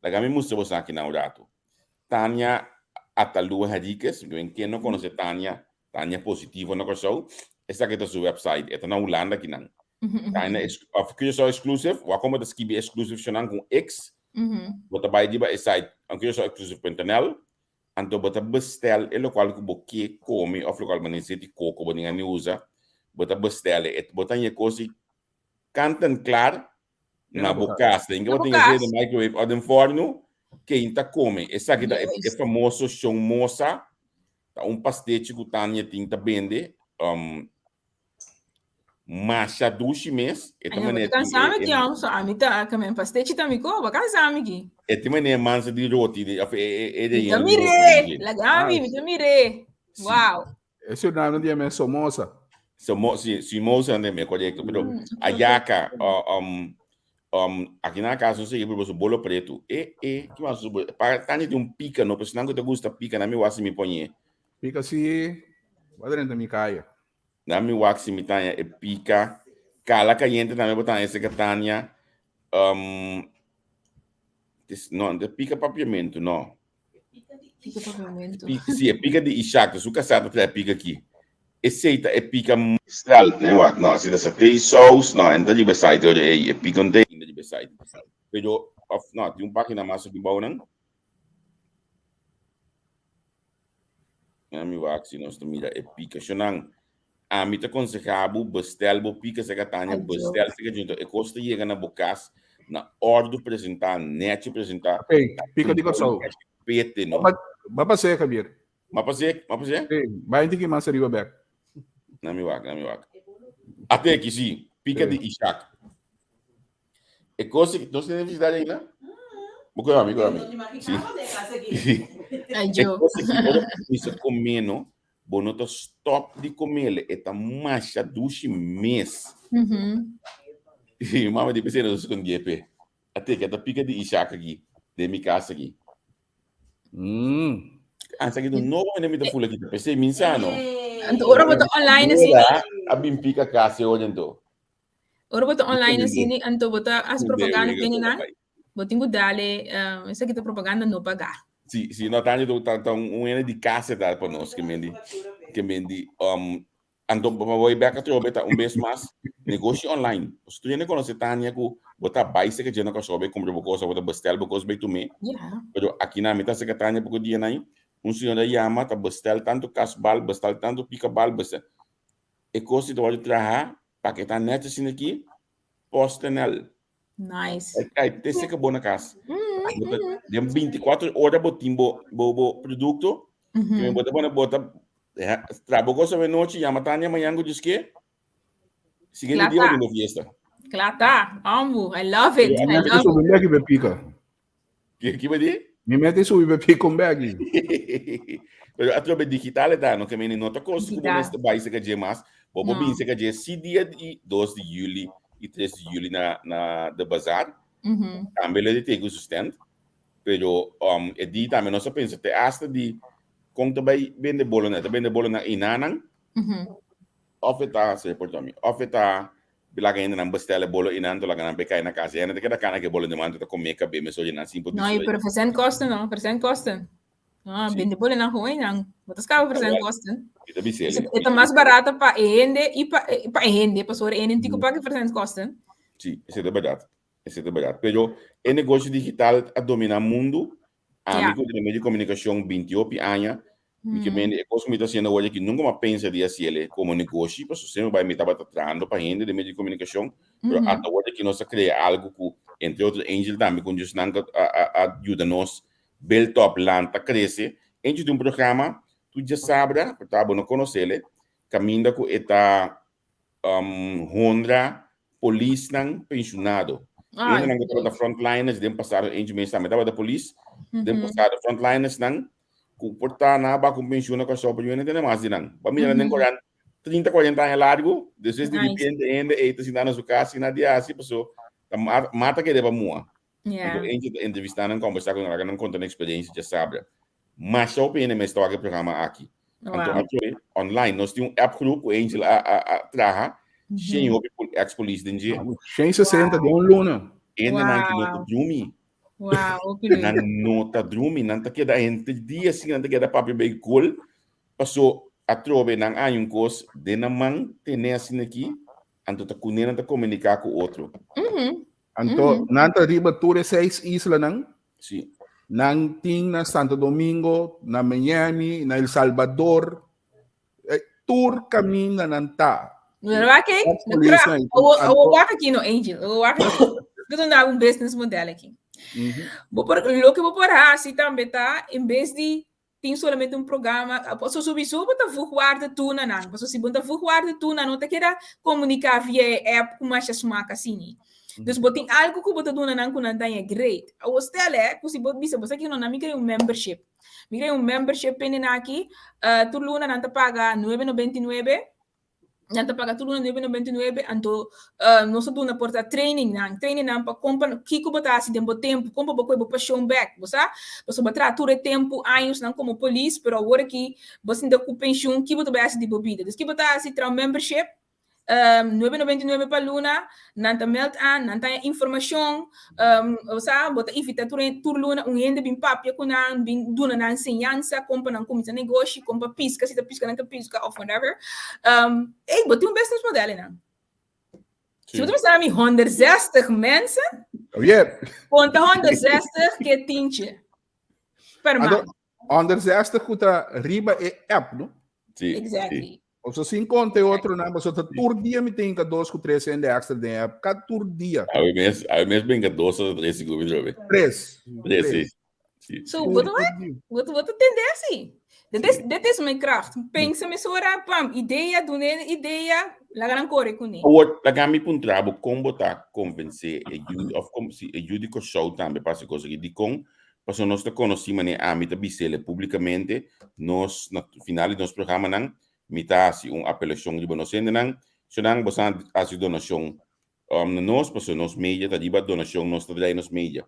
Laga mi mustra boso aki nan un ratu. Tania Atalua Henriquez, mi ken ken no konosé Tania, Tania Positivo na Kòrsou, esaki ta su website, e ta na Hulanda akinan. Tania of Curaçao Exclusive, wak kon bo ta skibi exclusive shonan ku un X, bo ta bai riba e site curaçaoexclusive.nl, anto bo ta bestèl e lokual ku bo ke kome òf lokual bo nesesita koko bo tin gana di usa, bo ta bestèl e, bo ta haña e kos di kant en klar na bo kas. Den ke bo tin esei den microwave òf den fòrnu, ken ta kome. Esaki ta e famoso shon mosa, ta un pastechi ku Tania tin ta bende. Masha dushi mes. E ta manera tin e. Ami ta kamen pastechi ta mi ko, bo kansa mi ki. E tin manera mansa di roti òf e relleno di roti. Laga mi, mi ta mir'é. Wow. E ciudadano di me Somoza. Somo, si, Somoza de me, correcto. Pero mm, Ayaca, uh, um, um, aquí na casa no sé, pero su bolo preto. E, e, que más su bolo? Pa tani de un pica, no, pero si nango te gusta pica, na mi wasi mi ponye. Pica si, va dentro mi calle. Na mi wasi mi tanya e pica. Cala caliente también botan ese catania. Um, no, de pica papiamento, no. Pika papiamento. Si, e pika di Ishak, ta su kasá ta trae pika aki. Esei ta e pika Stel, nee wak, no, si ta satay saus, no, en ta riba e site ora ei, e pika no ta ainda riba e site. Pero, of no, tin un página mas aki bou nan. Mi wak si nos ta mira e pika. Shonang, ami ta konsehá bo bestel bo pika seka Tania, bestel seka Junto. E kos ta yega na bo kas na òrdu presentá, nèchi presentá. Hey, pika di Kòrsou. Pete, no? Ba pasé, Javier. Ma pasé? Ma pasé? Sí, bai tiki mas ariba bek. Na mi wak, na mi wak. Ate aki, sí. Pika di Ishak. E kos ki nos tin visita ainda? Bo koe mi, koe mi. Sí. Ay, E yo. kos ki ora bo kuminsa kome no, bo no ta stop di komele, e ta masha dushi mes. Mhm. Mi mama di p'esei nos a skondie p'e. A teke ta pika di Ishak aki, den mi kas aki. Mm. Ansa ki un nobo mene mi ta fula kita. P'esei mi sa no. Anto ora bo ta online asina, A bin pika kas e ora anto. Ora bo ta online asina, anto bo ta hasi propaganda ku hendenan, bo tin ku dale, uh, esaki ta propaganda no pagá. Si, si, no, tanto ta, ta un, un hende di casa ta pa nos, ke men di, ke men di, um, anto pa voy back atrobe ta un bes mas, negoshi online. Pasobra tur hende konosé Tania ku bo ta bai seka dje na Kòrsou bai kumpra bo kos, bo ta bestel bo kos bai tumé. Yeah. Pero aki na mi ta seka Tania poko dia nan, un señora yama ta bestel tantu kasbal, bestel tantu pikabal, bestel. E kos di ta wòrdu traha pa ke ta nèt asina aki, PostNL. Nice. Ai, ai, te seka bo na kas. Bo ta, den 24 ora bo tin bo, bo, bo produkto. Mm -hmm. Bo ta pone, bo ta traha bo kos awe nochi, yama Tania mañan ku djiske. Siguiente dia bo tin bo fiesta. Kla ta, ambu, I love it. I love it. Mi mete subi pika. Ki bo di? Mi mete subi be pika un begi. Pero atrobe digital ta, no ke meni no ta kos ku bo mester bai seka dje mas. Bo bo bin seka dje si dia di 2 di juli i 3 di juli na na de bazaar. Tambe lo di tegu su stand. Pero um, e di tambe nos a pensa te hasta di kon ta bai bende bolo na, ta bende bolo na inanan. Of e ta, se porta mi, of e ta Laga hendenan bestel e bolo inan, to laga nan be kai na kas. E hende ta keda kana ku e bolo den man, ta kome kab'é mesora i nan sin por No, i disfruta. pero verzendkosten no, verzendkosten. No, Sí. bende bolonan gewoon nan. Bo ta skaba verzendkosten. Mi ta bis'é. E ta mas barato pa e hende i pa pa e hende, pasobra e hende tin ku paga e verzendkosten. Sí, esei ta bèrdat. Esei ta bèrdat. Pero e negoshi digital a dominá mundu. Ami Ja. ku den medio di komunikashon binti hopi aña. Mi ke mende e kos ku mi ta hasiendo awor aki nunka mi a pensa di hasiel komo negoshi, pasobra semper bai mi tabata trahando pa hende den medio di komunikashon, pero ata awor aki nos a krea algu ku entre otro Angel tambe ku djusnan ku a yuda nos build up, lanta, krese. Angel tin un programa tur djasabra, por ta bo no konosel, kaminda ku e ta honra polisnan pensionado. Hendenan ku tabata frontliners den pasado, Angel mes tambe tabata polis, den pasado frontliners nan ku por ta nan a bak un pensioen na Kòrsou, pero yo no tende mas di nan. Bo a mira nan den korant 30, 40 aña largu, despues di repente hende ei ta sinta na su kas sin nada di hasi, paso ta mata kere pa mua. Anto Angel ta entrevistá nan, kòmbersá ku nan, laga nan konta nan eksperensia djasabra. Masha hopi hende mes ta wak e programa aki. Anto atrobe online nos tin un app groep ku Angel a a a traha, shen hopi ex polis den dje. Shen sesenta den un luna. Hendenan ki no ta drumi. Wow, hopi leuk. Nan no ta drumi, nan ta keda henter dia asina, nan ta keda papia bay gol. Paso atrobe nan haña un kos den nan man tene asina aki, anto ta kuné nan ta komuniká ku otro. Anto nan ta riba tur e seis islanan. Sí. Nan tin na Santo Domingo, na Miami, na El Salvador. Eh, tur kaminda nan ta. Wak eh? Awo wak aki no Angel. Awo wak aki. Dit na un business model aki. Bo por, loke bo por hasi tambe ta, en bes di tin solamente un programa, paso sowieso bo ta voeg waarde toe na nan. Paso si bo ta voeg waarde toe nan, no ta keda komuniká via e app ku masha smak asina. Dus bo tin algu ku bo ta duna nan ku nan ta haña great. Awor stel eh, ku si bo bisa bo sa kiko no, mi kere un membership. Mi kere un membership pende nan aki, tur luna nan ta paga nuebe nobenta i nuebe, nan ta paga tur luna nuebe nobenta i nuebe, anto nos ta duna por ta training nan, training nan pa kon pa kiko bo ta hasi den bo tempu, kon pa bo kohe bo pashon bek, bo sa? Pasobra bo traha tur e tempu, añosnan komo polis, pero awor aki bo sinta ku penshun, ki bo ta bai hasi di bo bida? Dus ki bo ta hasi? Traha un membership, 9,99 pa luna, nan ta meld aan, nan ta haña informashon, osea, bo ta invitá tur tur luna un hende bin papia ku nan, bin duna nan enseñansa kon pa nan kuminsá negoshi, kon pa piska, si ta piska nan ta piska òf whatever. Ey, bo tin un business model einan. Si bo ta bisa mi 160 mensen, konta 160 ke tientje per maand. 160 ku ta riba e app, no? Sí. Exactly. Oso sin konta e otronan, pasobra ta tur dia mi tin ka dos ku tres hende extra den app, ka tur dia. Awe mes, awe mes ben ka dos o tres sigur mi trobe. Tres. Tres, sí. Sí. So, bo ta wak? Bo ta, bo ta tende así. Dit is, dit is mijn kracht. Pensa mesora, pam, idea, duna e idea, laga nan kore kuné. Awor, laga mi puntra bo kon bo ta konvensé e yu, òf kon, si e yu di Kòrsou tambe pa hasi kos aki. Dikon? Pasobra nos ta konosí manera ami ta bis'el públikamente, nos na final di nos programanan mi ta hasi un apelashon riba nos hendenan, Shonnan boso a hasi donashon na nos pasobra nos media ta riba donashon nos ta drai nos media.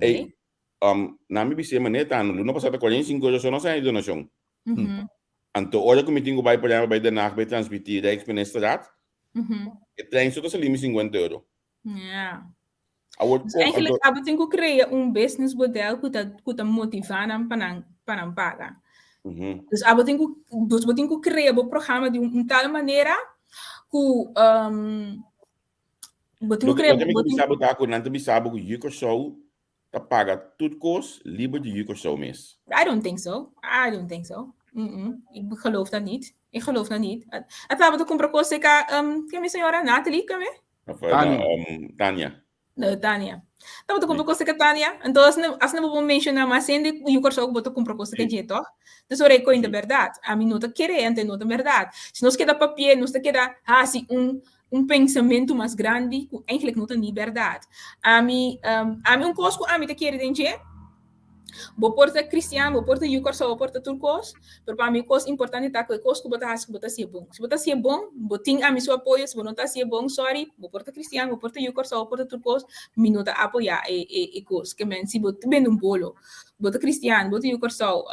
Ey, nan mi bis'é manera ta luna pasá ta 45 euro so nos a haña di donashon. Anto ora ku mi tin ku bai por ehèmpel bai Den Haag bai transmití Rijksministerraad, e trein so ta sali mi 50 euro. Ja. Awor, Dus kon, eigenlijk anto, abo tin ku krea un business model ku ta ku ta motivá nan pa nan pa nan paga. Dus abo tin ku dus bo tin ku krea bo programa di un, un tal manera ku um, bo tin ku Loke, krea loke mi bo ke tin bisa bo ta ku nan ta bisa bo ku Jukosou ta paga tur kos liber di Jukosou mes. I don't think so. I don't think so. Mm-mm. Ik geloof dat niet. Ik geloof dat niet. Het tabata kumpra kos seka, um, ken mi señora? Natalie, ken mi? Of, Tania. no, Tania. No, Tania. Tabata kumpra kos seka Tania. Entonces, as ne bo menciona mas hende yu Kòrsou ku bo ta kumpra kos seka dje, toch? Dus ora e koin ta bèrdat. Ami no ta kere, ante no ta bèrdat. Si nos keda papia, nos ta keda hasi un un pensamentu mas grandi ku eigenlijk no ta ni bèrdat. Ami, ami un kos ku ami ta kere den dje, Bo por ta kristian, bo por ta yu Kòrsou, bo por ta tur kos, pero pa mi e kos importante ta ku e kos ku bo ta hasi ku bo ta hasié bon. Si bo ta hasié bon, bo tin ami su apoyo, si bo no ta hasié bon, sorry, bo por ta kristian, bo por ta yu Kòrsou, bo por ta tur kos, mi no ta apoyá e e e kos. Ke men si bo ta bende un bolo, bo ta kristian, bo ta yu Kòrsou,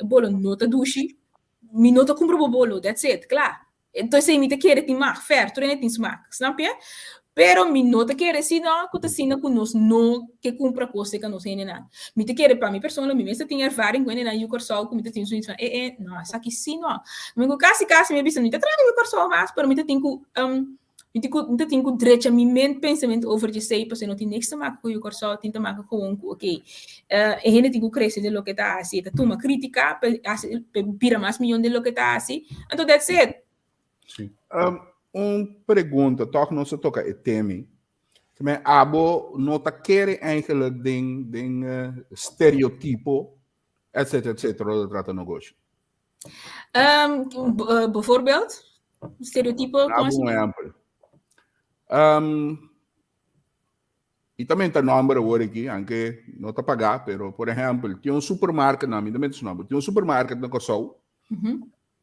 e bolo no ta dushi, mi no ta kumpra bo bolo, that's it, kla. Entonces mi ta kere tin mag, fer, tur hende tin smak, snap je? Pero mi no ta kere si no, ku ta asina ku nos no ke kumpra kos serka nos hendenan. Mi ta kere pa mi persona, mi mes ta tin ervaring ku hendenan yu Kòrsou ku mi ta tin zoiets van, eh eh, no, esaki si no. Mi ku kasi kasi mi a bisa mi ta traha yu Kòrsou mas, pero mi ta tin ku. Mi tin ku, mi ta tin ku drecha mi ment pensamentu over djesei, pasobra no tin niks te maka ku yu Kòrsou, tin te maka gewoon ku oké, e hende tin ku krese den loke e ta hasi, e ta tuma krítika pa e hasi, pa e bira mas miyon den loke e ta hasi, anto that's it. Sí. Un pregunta, tòg nos a toka e temi. Te abo no ta kere eigenlijk den, den stereotipo, etcetera, etcetera, ora ta trata negoshi? Bijvoorbeeld, stereotipo? Dá un ehempel. I ta menta nomber awor aki, aunque no ta pagá, pero por ehempel, tin un supermarket, no, mi ta menta su nomber, tin un supermarket na Kòrsou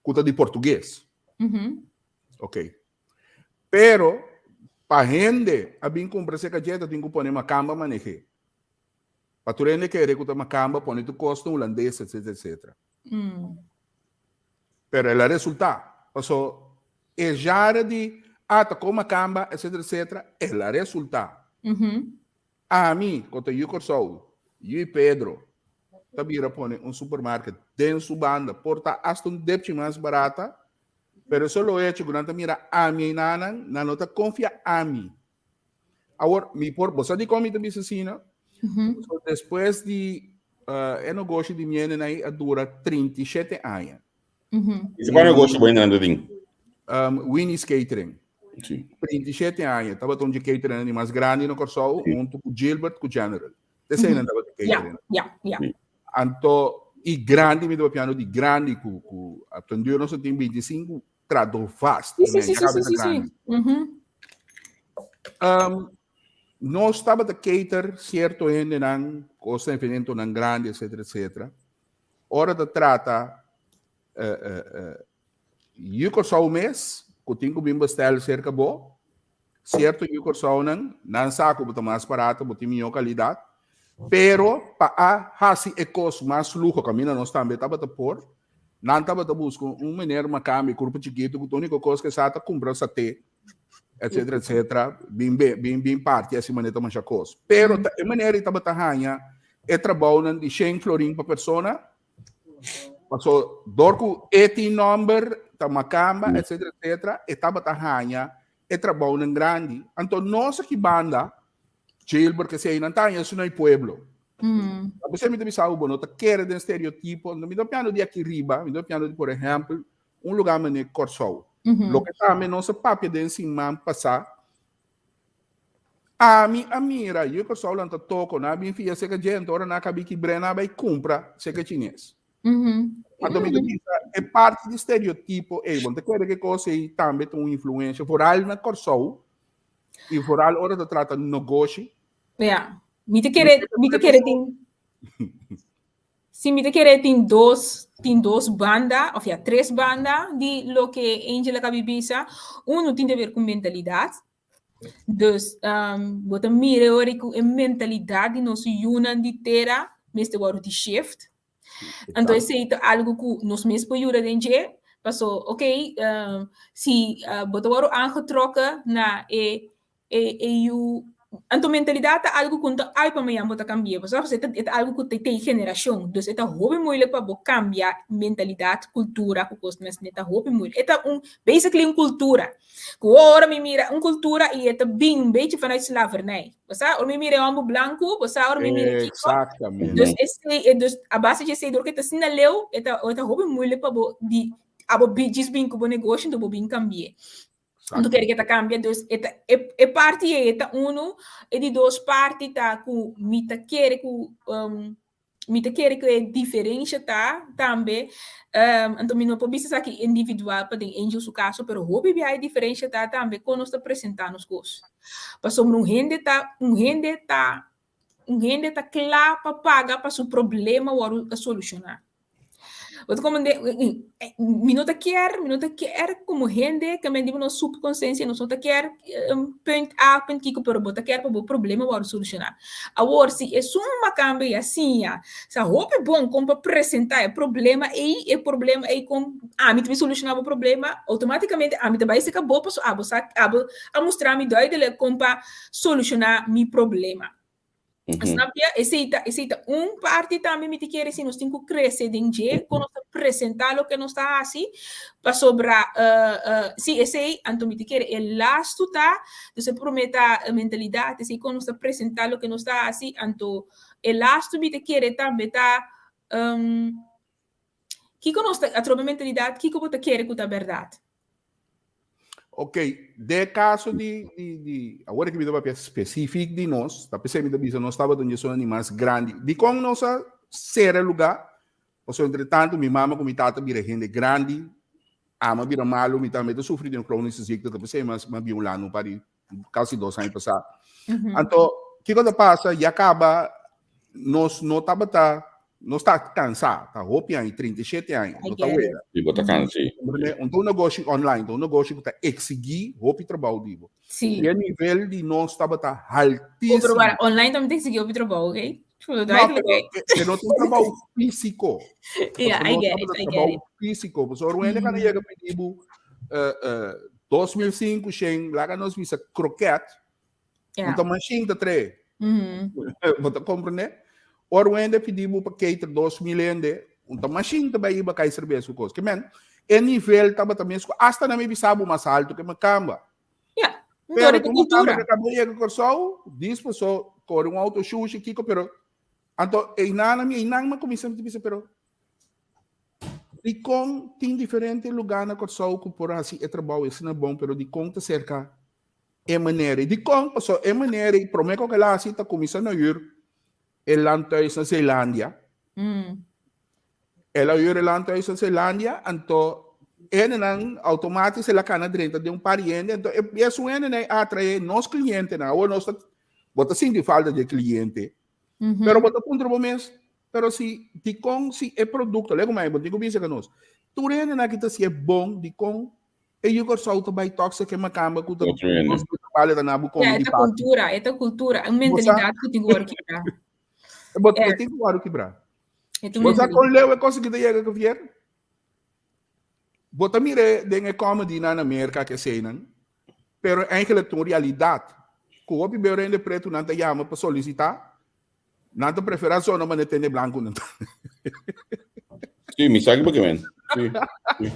ku ta di portugues. Ok. Pero, pa hende a bin kumpra se kacheta tin ku pone makamba maneh'é. Pa tur hende kere ku ta makamba pone tur kos na hulandes, etcetera, etcetera. Pero el a resultá. Paso e jare di ah ta kon makamba, etcetera, etcetera, el a resultá. Ami, ku ta yu Kòrsou, yu i Pedro, ta bira pone un supermarket den su banda, por ta asta un depchi mas barata, pero e solo hecho ku nan ta mira ami einanan, nan no ta konfia ami. Awor, mi por, bo sa dikon mi ta bisa asina? So, despues di e negoshi di mi hende a dura 37 aña. I kua negoshi bo hende tin? Winnie's Catering. Sí. 37 aña. Tabata un di catering di mas grandi na Kòrsou, huntu ku Gilbert ku General. Esei nan tabata catering. Ja, ja, ja. Anto, i grandi, mi ta papiando di grandi, ku, ku a ten duur nos a tin 25 trado vast. Sí, sí, sí, sí, sí, sí. Nos tabata cater cierto hendenan, cos eventonan grandi, etcétera, etcétera. Ora ta trata yu Kòrsou mes, ku tin ku bin bestel serka bo, cierto yu Kòrsounan, nan sa ku bo ta mas barato, bo tin mihó kalidat, pero pa a hasi e kos mas luho, kaminda nos tambe tabata por, Nan tabata buska un meneer makambi, kurpo chikitu, ku ta úniko kos ke sa ta kumpra saté, etcetera, etcetera, bin be, bin bin parti asina manera ta masha kos. Pero ta e meneer ei tabata haña e trabounan di shen florin pa persona, paso dor ku e tin nòmber, ta makamba, etcetera, etcetera, e tabata haña e trabounan grandi. Anto nos aki banda, Gilbert ke esei nan ta haña esun na e pueblo. A pesar mi ta bisa bo no ta kere den stereotipo, mi ta piando di aki riba, mi ta piando di por ehempel un lugar manera Kòrsou. Loke tambe nos a papia den siman pasá, ami a mira yu Kòrsou lanta toko, nan a bin fia seka djente, ora nan a kabi kibr'é nan a bai kumpra seka chines. Anto mi ta bisa e parti di stereotipo ei, bo no ta kere ku e kos ei tambe ta un influensia, foral na Kòrsou i foral ora ta trata nogoshi. Ja, mi ta kere, mi ta kere tin, si mi ta kere tin dos, tin dos banda, of ja, tres banda di loke Angel a kabi bisa. Uno tin te ver ku mentalidat. Dus, um, bo ta mira ora ku e mentalidat di nos yunan di tera mester wòrdu di shift. Anto esei ta algu ku nos mes por yuda den dje, paso ok, um, si uh, bo ta wòrdu aangetrokken na e e e yu anto mentalidat ta algu ku no ta ai pa mañan bo ta kambia, pasobra e ta e ta algu ku ta te generashon, dus e ta hopi moeilijk pa bo kambia mentalidat, kultura ku kosnan asina, e ta hopi moeilijk. E ta un basically un kultura. Ku ora mi mira un kultura i e ta bin un bechi vanuit slavernij. Bo sa, ora mi mira e hòmber blanku, bo sa ora mi mira kiko. Exactamente. Dus esei, e dus a base di esei, dor ku e ta asina leu, e ta e ta hopi moeilijk pa bo di abo bi djis bin ku bo negoshi, anto bo bin kambi'é. Anto kere ke ta kambia, dus e ta e e parti ei e ta unu, e di dos parti ta ku mi ta kere ku mi ta kere ku e diferensha ta tambe, anto mi no por bisa esaki individual pa den Angel su kaso, pero hopi biaha e diferensha ta tambe kon nos ta presentá nos kos. Pasobra un hende ta, un hende ta, un hende ta kla pa paga pa su problema wòrdu solushoná. Bo ta komprende? Mi no ta kier, mi no ta kier komo hende ke men di nos subkonsensia nos no ta kier punt A, punt kiko, pero bo ta kier pa bo problema wòrdu solushoná. Awor, si esun makambe ya siña sa hopi bon kon pa presentá e problema ei, e problema ei kon ami ta bin solushoná bo problema, outomátikamente ami ta bai serka bo pasobra abo sa, abo a mustra mi duidelik kon pa solushoná mi problema. Snap je? Esei ta, esei ta un parti tambe mi ta kere si nos tin ku krese den dje, kon nos ta presentá loke nos ta hasi, pasobra uh, uh, sí, esei, anto mi ta kere e lastu ta, dus e promé ta mentalidat, esei kon nos ta presentá loke nos ta hasi, anto e lastu mi ta kere tambe ta um, kiko nos ta, atrobe mentalidat, kiko bo ta kere ku ta bèrdat? Ok, de caso di, di, di awor ki mi ta papia specific di nos, ta pesei mi ta bisa nos tabata un dje di mas grandi. Di kon nos a sera lugar? Pasobra entre tanto mi mama ku mi tata bira hende grandi, ama bira malo, mi tambe ta sufri di un chronische ziekte, ta pesei mas mi a bin Hulanda un par di casi dos aña pasá. Anto, kiko ta pasa? Ya kaba nos no tabata, nos ta cansá, ta hopi aña, 37 aña, no ta wega. Sí, bo ta cansa, sí. Un ta un negoshi online, ta un negoshi ku ta exigí hopi trabou di bo. Sí. E nivel di nos tabata altísimo. Pero para online tambe ta exigí hopi trabou, ok? No, pero e no ta un trabou físico. Yeah, I get it, I get it. Físico, pasobra un hende kana yega pidi bo 2005 shen, laga nos bisa kroket, Yeah. Un ta machine ta trae. Mm Bo ta comprende? Ora un hende pidi bo pa cater 2000 hende, un ta machine ta bai iba kai cerveza ku kos. Ke men, e nivel tabata mes ku hasta na mi bisa bo mas alto ke makamba. Ja, Pero dor di ku makamba cultura. ke kaba yega Kòrsou, dis paso kore un auto shushi kiko, pero anto einan mi einan mi a kuminsá mi ta bisa pero dikon tin diferente lugá na Kòrsou ku por hasi e trabou asina bon, pero dikon ta serka e manera ei. Dikon? Pasobra e manera ei promé ku el a hasi ta kuminsá na hür e landhuis na Zeelandia. El a hür e landhuis na Zeelandia, anto hendenan outomátis el a kana drenta den un par di hende, anto e esun hendenan ei a atraé nos klientenan. Awor nos ta, bo ta sinti falta di e kliente, pero bo ta puntra bo mes, pero si dikon si e produkto, lei ku mai bo tin ku bisa ku nos, tur hendenan aki ta hasié bon, dikon E yu Kòrsou ta bai tòk seke makamba ku ta Otro hende. nos ku ta bale ta na bo Ja, komi e di ta papi. kultura, e ta kultura, un Bo sa mentalidat ku tin ku wòrdu kibrá. bo Ja. e tin ku wòrdu kibrá. E ta un Bo sa mentalidat. kon leu e kos aki ta yega Javier? Bo ta mira e den e comedy nan na Merka ke eseinan, pero eigenlijk ta un realidat ku hopi beu rende pretu nan ta yama pa solisitá, nan ta preferá zona manera tende blanku nan ta. Sí, mi sa ki bo ke men. Sí. Sí.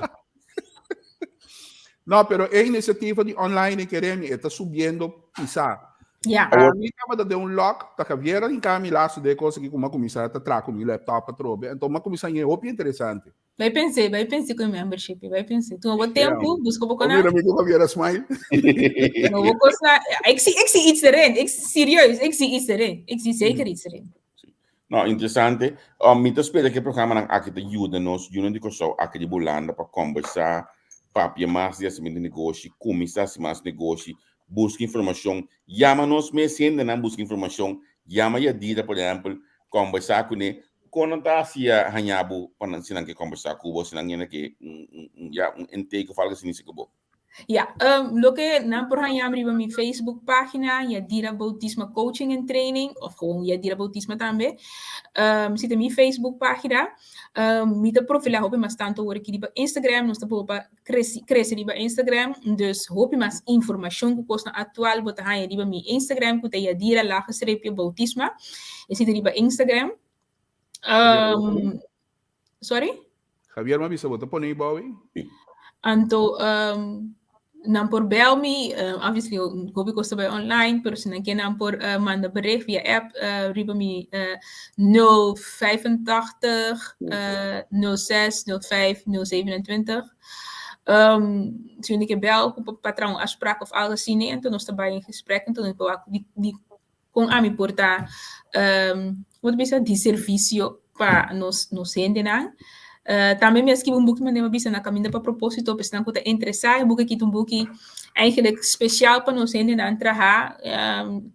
No, pero e iniciativa di online e keremi e ta subiendo pisá. Ja. Awor mi tabata den un lok, ta Javier a hinká mi lazo den e kos aki ku mi a kuminsá ta traha ku mi laptop atrobe. Anto mi a kuminsá haña hopi interesante. Bai pensé, bai pensé ku e membership, bai pensé. Tuma bo tempu, buska bo Oh, kona. mira mi ku Javier a smile. Tuma bo kosnan. Ik zie, ik zie iets erin. Ik, serieus, ik zie iets erin. Ik zie zeker iets erin. No, interesante. Mi ta spera ku e programanan aki ta yuda nos yunan di Kòrsou aki riba Hulanda pa kòmbersá, papia mas di hasimentu di negoshi, kuminsá hasi mas negoshi, buska informashon. Yama nos mes hendenan buska informashon. Yama Yadira, por ehèmpel, kòmbersá kuné. Kon nan ta hasi haña bo pa nan si nan ke kòmbersá ku bo, si nan yena ke un un un ya un intake òf algu asina ku bo? Ya, loke nan por haña mi riba mi Facebook página, Yadira Boutisma Coaching and Training, òf gewoon Yadira Boutisma tambe. Si ta mi Facebook página. Mi ta profilá hopi mas tantu awor aki riba Instagram, nos ta proba pa kresi krese riba Instagram, dus hopi mas informashon ku kosnan aktual bo ta haña riba mi Instagram ku ta Yadira lage streepje Boutisma. Esei ta riba Instagram. Um, sorry? Javier, m'a bisa bo ta pone ei bou ei? Anto, um, nan por bel mi, obviously hopi kos ta bai online, pero si nan ke nan por manda bericht via app riba mi 085 06 05 027. Um, si un ke bel ku pa traha un afspraak of algo asina, anto nos ta bai in gesprek, anto nos por wak di di kon ami por ta um, como ta bisa, di servicio pa nos, nos hendenan. Tambe mi a skibi un buki manera mi a bisa na Caminda pa Propósito, pa esnan ku ta interesá. E buki aki ta un buki eigenlijk speciaal pa nos hendenan traha, um,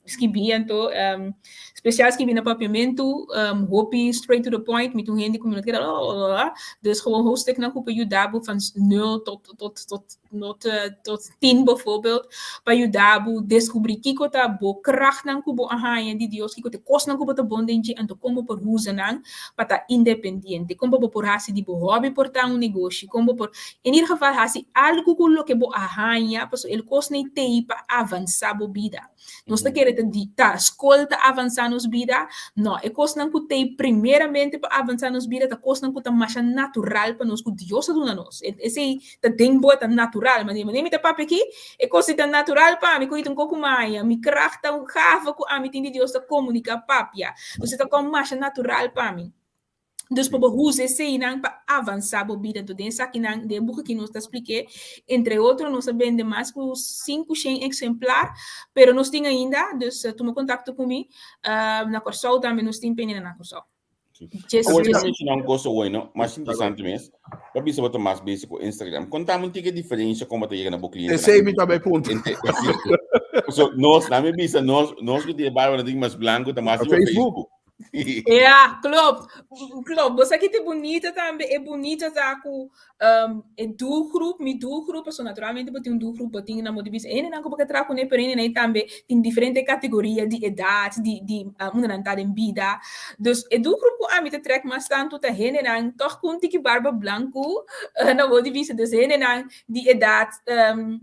skibí anto, um, speciaal skibí na papiamentu, um, hopi straight to the point, mi ta un hende ku mi no ta keda lalalala, dus gewoon hoofdstuknan ku por yuda bo van nul tot, tot, tot Not tot tin bijvoorbeeld, pa yuda bo deskubrí kiko ta bo krachtnan ku bo a haña di Dios, kiko ta e kosnan ku bo ta bon den dje, anto kon bo por usa nan pa ta independiente, kon bo por hasi di bo hòbi por ta un negoshi, kon bo por, en ieder geval hasi algu ku loke bo a haña, pasobra el kosnan ei t'ei pa avansá bo bida. Nos ta kere ta di ta skol ta avansá nos. nos bida. No, e kosnan ku t'ei primeramente pa avansá nos bida ta kosnan ku ta masha natural pa nos, ku Dios a duna nos. Esei ta den bo, e ta natural. Manera mi ta papia aki, e kos ei ta natural pa mi, ku ta un koko maña. Mi kracht ta un gave ku ami tin di Dios ta komuniká papia. Dus e ta kon masha natural pa mi. Dus pa bo usa eseinan pa avansá bo bida. Enton den esakinan, den e buki aki nos ta splik'é. Entre otro nos a bende mas ku 500 eksemplar, pero nos tin ainda, dus tuma kontakto ku mi. Na Kòrsou tambe nos tin pende na Kòrsou. Awor ta menshoná un kosa bueno, mas interesante mes. Pa bisa bo ta mas bezig ku Instagram. Kontami un tiki e diferensha kon bo ta yega na bo klientenan. Esei mi ta bai puntra. So nos, na mi bisa nos, nos ku tin e barba na tin mas blanku ta mas riba Facebook. Ja, klopt. Klopt. Bo sa ki ta bunita tambe? E bunita ta ku um, e doelgroep, mi doelgroep, paso naturalmente bo tin un doelgroep, bo tin na modo di bisa hendenan ku bo ke traha kuné, pero hendenan tambe tin diferente kategoria di edat, di di uh, unda nan ta den bida. Dus e doelgroep ku ami ta trek mas tantu ta hendenan tòg ku un tiki barba blanku, uh, na modo di bisa, dus hendenan di edat um,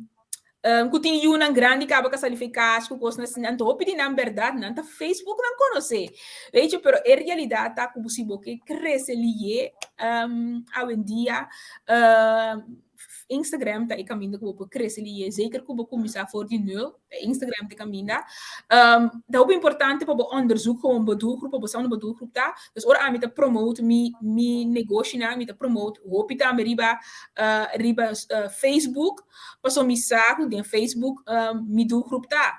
Um, ku tin yunan grandi kaba ka sali fe kas ku kosnan asina. Anto hopi di nan bèrdat nan ta Facebook nan konosé. Weet je, pero e realidat ta ku si bo ke krese lié um, awendia, um, Instagram ta e kaminda ku bo por krese lié. Zeker ku bo kuminsá for di nul, Instagram ta e kaminda. Um, ta hopi importante pa bo onderzoek gewoon bo doelgroep, pa bo sa unda bo doelgroep ta. Dus ora ami ta promote mi, mi negoshinan, mi ta promote hopi tambe riba, uh, riba uh, Facebook. Paso mi sa ku den Facebook mi doelgroep ta.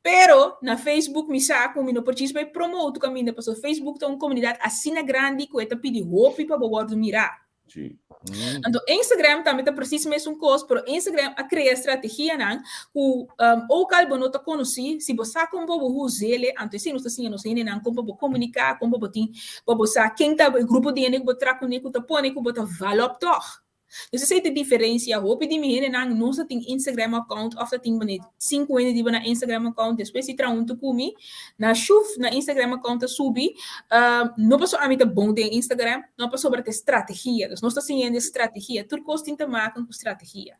Pero na Facebook mi sa ku mi no por djis bai promote kaminda paso Facebook ta un komunidat asina grandi ku e ta pidi hopi pa bo wòrdu mirá. Sí. Anto Instagram tambe ta presis mesun kos, pero Instagram a krea strategianan ku um, ook al bo no ta konosí, si bo sa kon bo bo huzele, anto esei nos ta siña nos hendenan kon pa bo komuniká, kon pa bo tin, pa bo sa ken ta e grupo di hende ku bo traha kuné ku ta pone ku bo ta val op tòg. Dus esei ta e diferencia. Hopi di mi hendenan no sa tin Instagram account of ta tin bane sinku hende di bo na Instagram account despues di traha huntu ku mi na shuf na Instagram account ta subi no pasobra ami ta bon den Instagram no pasobra ta e strategia dus nos ta siña hende strategia tur kos tin te maken ku strategia.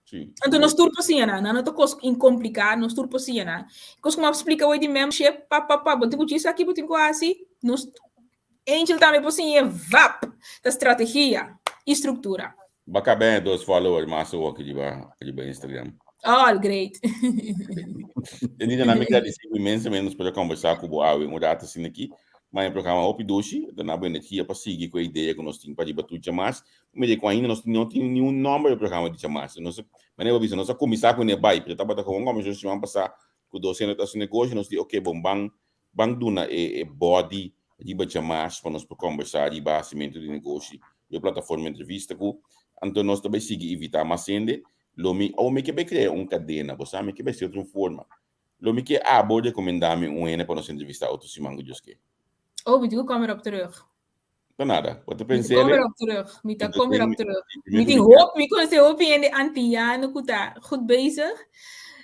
Sí. Anto nos tur por siña nan, nan no ta kos inkompliká, nos tur por siña nan. Kos ku mi a splika awor di membership, pa pa pa, bo tin ku djis aki, bo tin ku hasi, nos Angel tambe por siña vap, ta strategia i struktura. Bo a kaba dos followers mas awor aki riba riba Instagram. All great. Denise, na mi gradisí bo inmensamente nos por a kombersá ku bo awe un rato asina aki. Ma e programa hopi dushi, ta duna bo energia pa sigui ku e idea ku nos tin pa riba tur djamas. Mira ku ainda nos no tin niun nòmber di programa di djamas. Nos, manera bo bisa, nos a kuminsá ku ne bai, pero tabata komo un kombersashon siman pasá ku dos hende ta hasi negoshi, nos di oke bon ban ban duna e e bòdi riba djamas pa nos por kombersá riba hasimentu di negoshi riba plataforma entrevista ku anto nos ta bai sigui invitá mas hende. Lo mi awo mi ke bai krea un kadena, bo sa, mi ke bai hasi otro un forma. Lo mi ke abo rekomendá mi un hende pa nos entrevistá otro siman ku Dios ke. Oh, mi tin ku kòm erop terug. Ta nada. Bo ta Mi ta pens'é kom le? erop terug. Mi ta Entonces, kom erop den- terug. den Mi tin weekend. hopi, mi konosé hopi hende antiano ku ta goed bezig.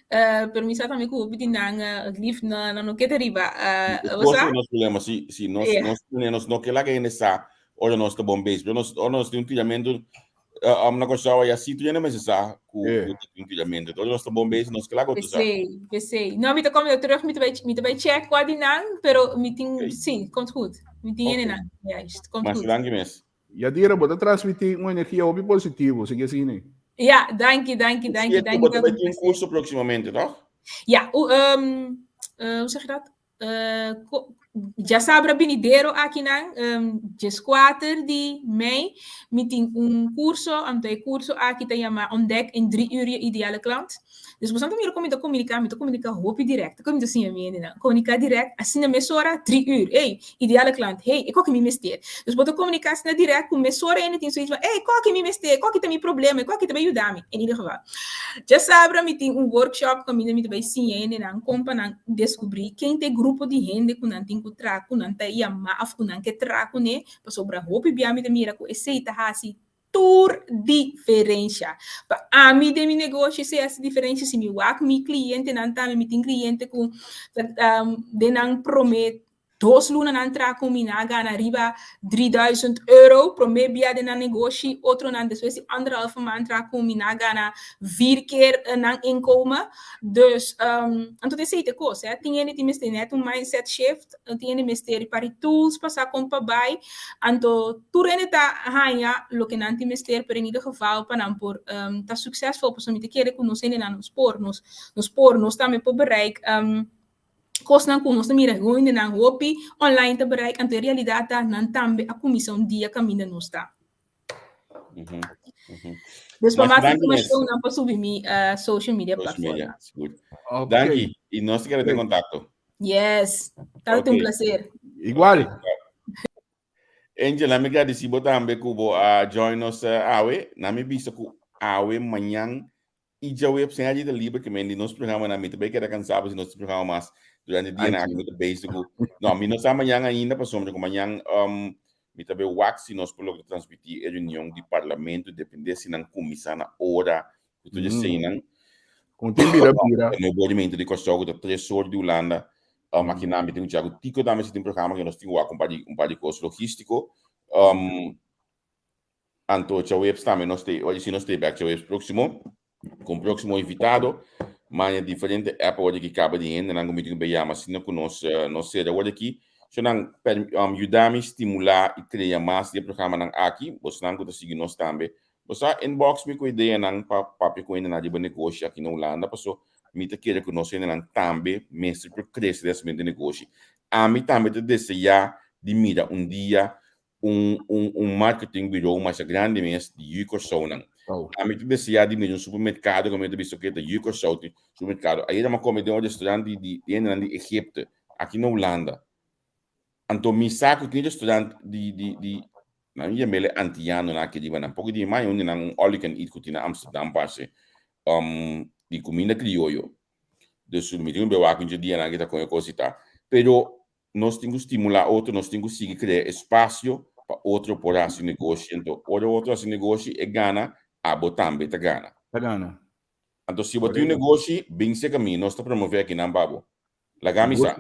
Eh, pero mi sa tambe ku hopi di nan eh, het liefst na, na no ke ta riba. Eh, E bo kos sa? nos problema, si, si nos, Ja. nos, nos no ke laga hende sa, ora nos ta bon bezig. Pero nos, ora nos tin un tiramentu, uh, um, na Kòrsou ya si tur hende mester sa ku, Yeah. ku tin un tiramentu. Ora nos ta bon bezig, nos ke laga otro sa. Pesei, pesei. No, mi ta kom erop terug, mi ta bai, mi ta bai check kua di nan, pero mi tin, Oké. sí, komt goed. Mi tin Oké. hende nan, juist, komt Mas goed. danki mes. Yadira, bo ta transmití un energia hopi positivo, sigui asina. Ja, danki, danki, danki, Cierto, danki. bo ta Dat bai een tin un placer. curso próximamente, toch? Ja, u, um, eh, hoe zeg je dat? Eh, ko- djasabra binidero akinan, um, 14 di mei, mi tin un curso, anto e curso aki ta yama Ontdek in 3 uur je ideale klant. Dus boso ta mira kon mi ta komuniká, mi ta komuniká hopi dirèkt. Kon mi ta siña mi hendenan? Komuniká dirèkt, asina mesora, 3 uur. Ey, ideale klant, hey, e koki mi mester. Dus bo ta komuniká asina dirèkt ku mesora hende tin zoiets van, ey, koki mi mester, koki ta mi problema, koki ta bai yuda mi. In ieder geval, djasabra mi tin un workshop kaminda mi ta bai siña hendenan kon pa nan deskubrí ken ta e grupo di hende ku nan tin ku traha, ku nan ta yamá òf ku nan ke traha kuné, pasobra hopi bia mi ta mira ku esei ta hasi tur diferensha. Pa ami den mi negoshi esei hasi diferensha si mi wak mi klientenan tambe, mi tin kliente ku ta den nan promé. Dos luna nan tra ku mi nan a gana riba 3000 euro promé bia den nan negoshi, otronan despues di anderhalve maand tra ku mi nan a gana vier keer nan inkomen. Dus anto ta esei ta e kos, hè. Tin hende tin mester nèt un mindset shift, tin hende mester un par di tools pa sa kon pa bai. Anto tur hende ta haña loke nan tin mester, pero en ieder geval pa nan por ta suksesvol, pasobra mi ta kere ku nos hendenan nos por, nos nos por, nos tambe por bereik kosnan ku nos ta mira hendenan hopi online ta bereik, anto e realidat ta nan tambe a kuminsá un dia kaminda nos ta. Dus pa mas informashon nan por subi mi social media platform. Okay. Danki. I nos ta keda den kontakto. Yes. Tabata un placer. Igual. Angel, na mi gradisi bo tambe ku bo a join nos awe. Na mi bisa ku awe, mañan I djaweps sin aji ta liber ke men di nos programanan mi ta bay keda kansa pasobra nos tin programa mas durante dianan aki mi ta bezig ku no mi no sa mañan ainda pasobra ku mañan um mi ta bay wak si nos por logra transmiti e reunion di parlamento depende si nan kuminsá na ora ku tur eseinan. Kon tin bira bira. E nuevo ordenamento di Kòrsou ku ta tres or di Hulanda um akinan mi tin ku chèk ku Tico tambe si tin programa ke nos tin wak un par di un par di kos logístiko um Anto djaweps tambe nos te, oye si nos te bek djaweps próximo, con próximo invitado, maña diferente app awor ki kaba di hendenan ku mi tin ku be yama asina ku nos nos sera awor aki. So nan per yuda mi stimulá i krea mas di e programanan aki, bosnan ku ta sigui nos tambe, bo sa inbox mi ku ideanan pa papia ku hendenan riba negoshi aki na Hulanda, paso mi ta kere ku nos hendenan tambe mester por krese den hasimentu di negoshi. Ami tambe ta deseá di mira un dia un un un marketing bureau masha grandi mes di yu Kòrsounan. Oh. Ami ta deseá di mira un supermerkado ku mi ta bisa oke ta yu Kòrsou tin supermerkado. Ayera mi a kome den un restaurant di di di hendenan di Egipte aki na Hulanda. Anto mi sa ku tin restaurant di di di nan yam'el e antianonan aki riba nan. Poko di mi maya un di nan un all you can eat ku tin na Amsterdam parse di kuminda krioyo. Dus mi tin ku be wak un dje dianan aki ta kon e kos ta. Pero Nos tin ku stimulá otro, nos tin ku sigui krea espasio pa otro por hasi negoshi. Anto, ora otro hasi negoshi, e gana, abo tambe ta gana. Ta gana. Anto, si bo tin un negoshi, bin serka mi, nos ta promové akinan pa bo. Laga mi sa.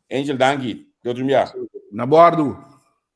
Angel, danki. Te otro bia. Na bordo.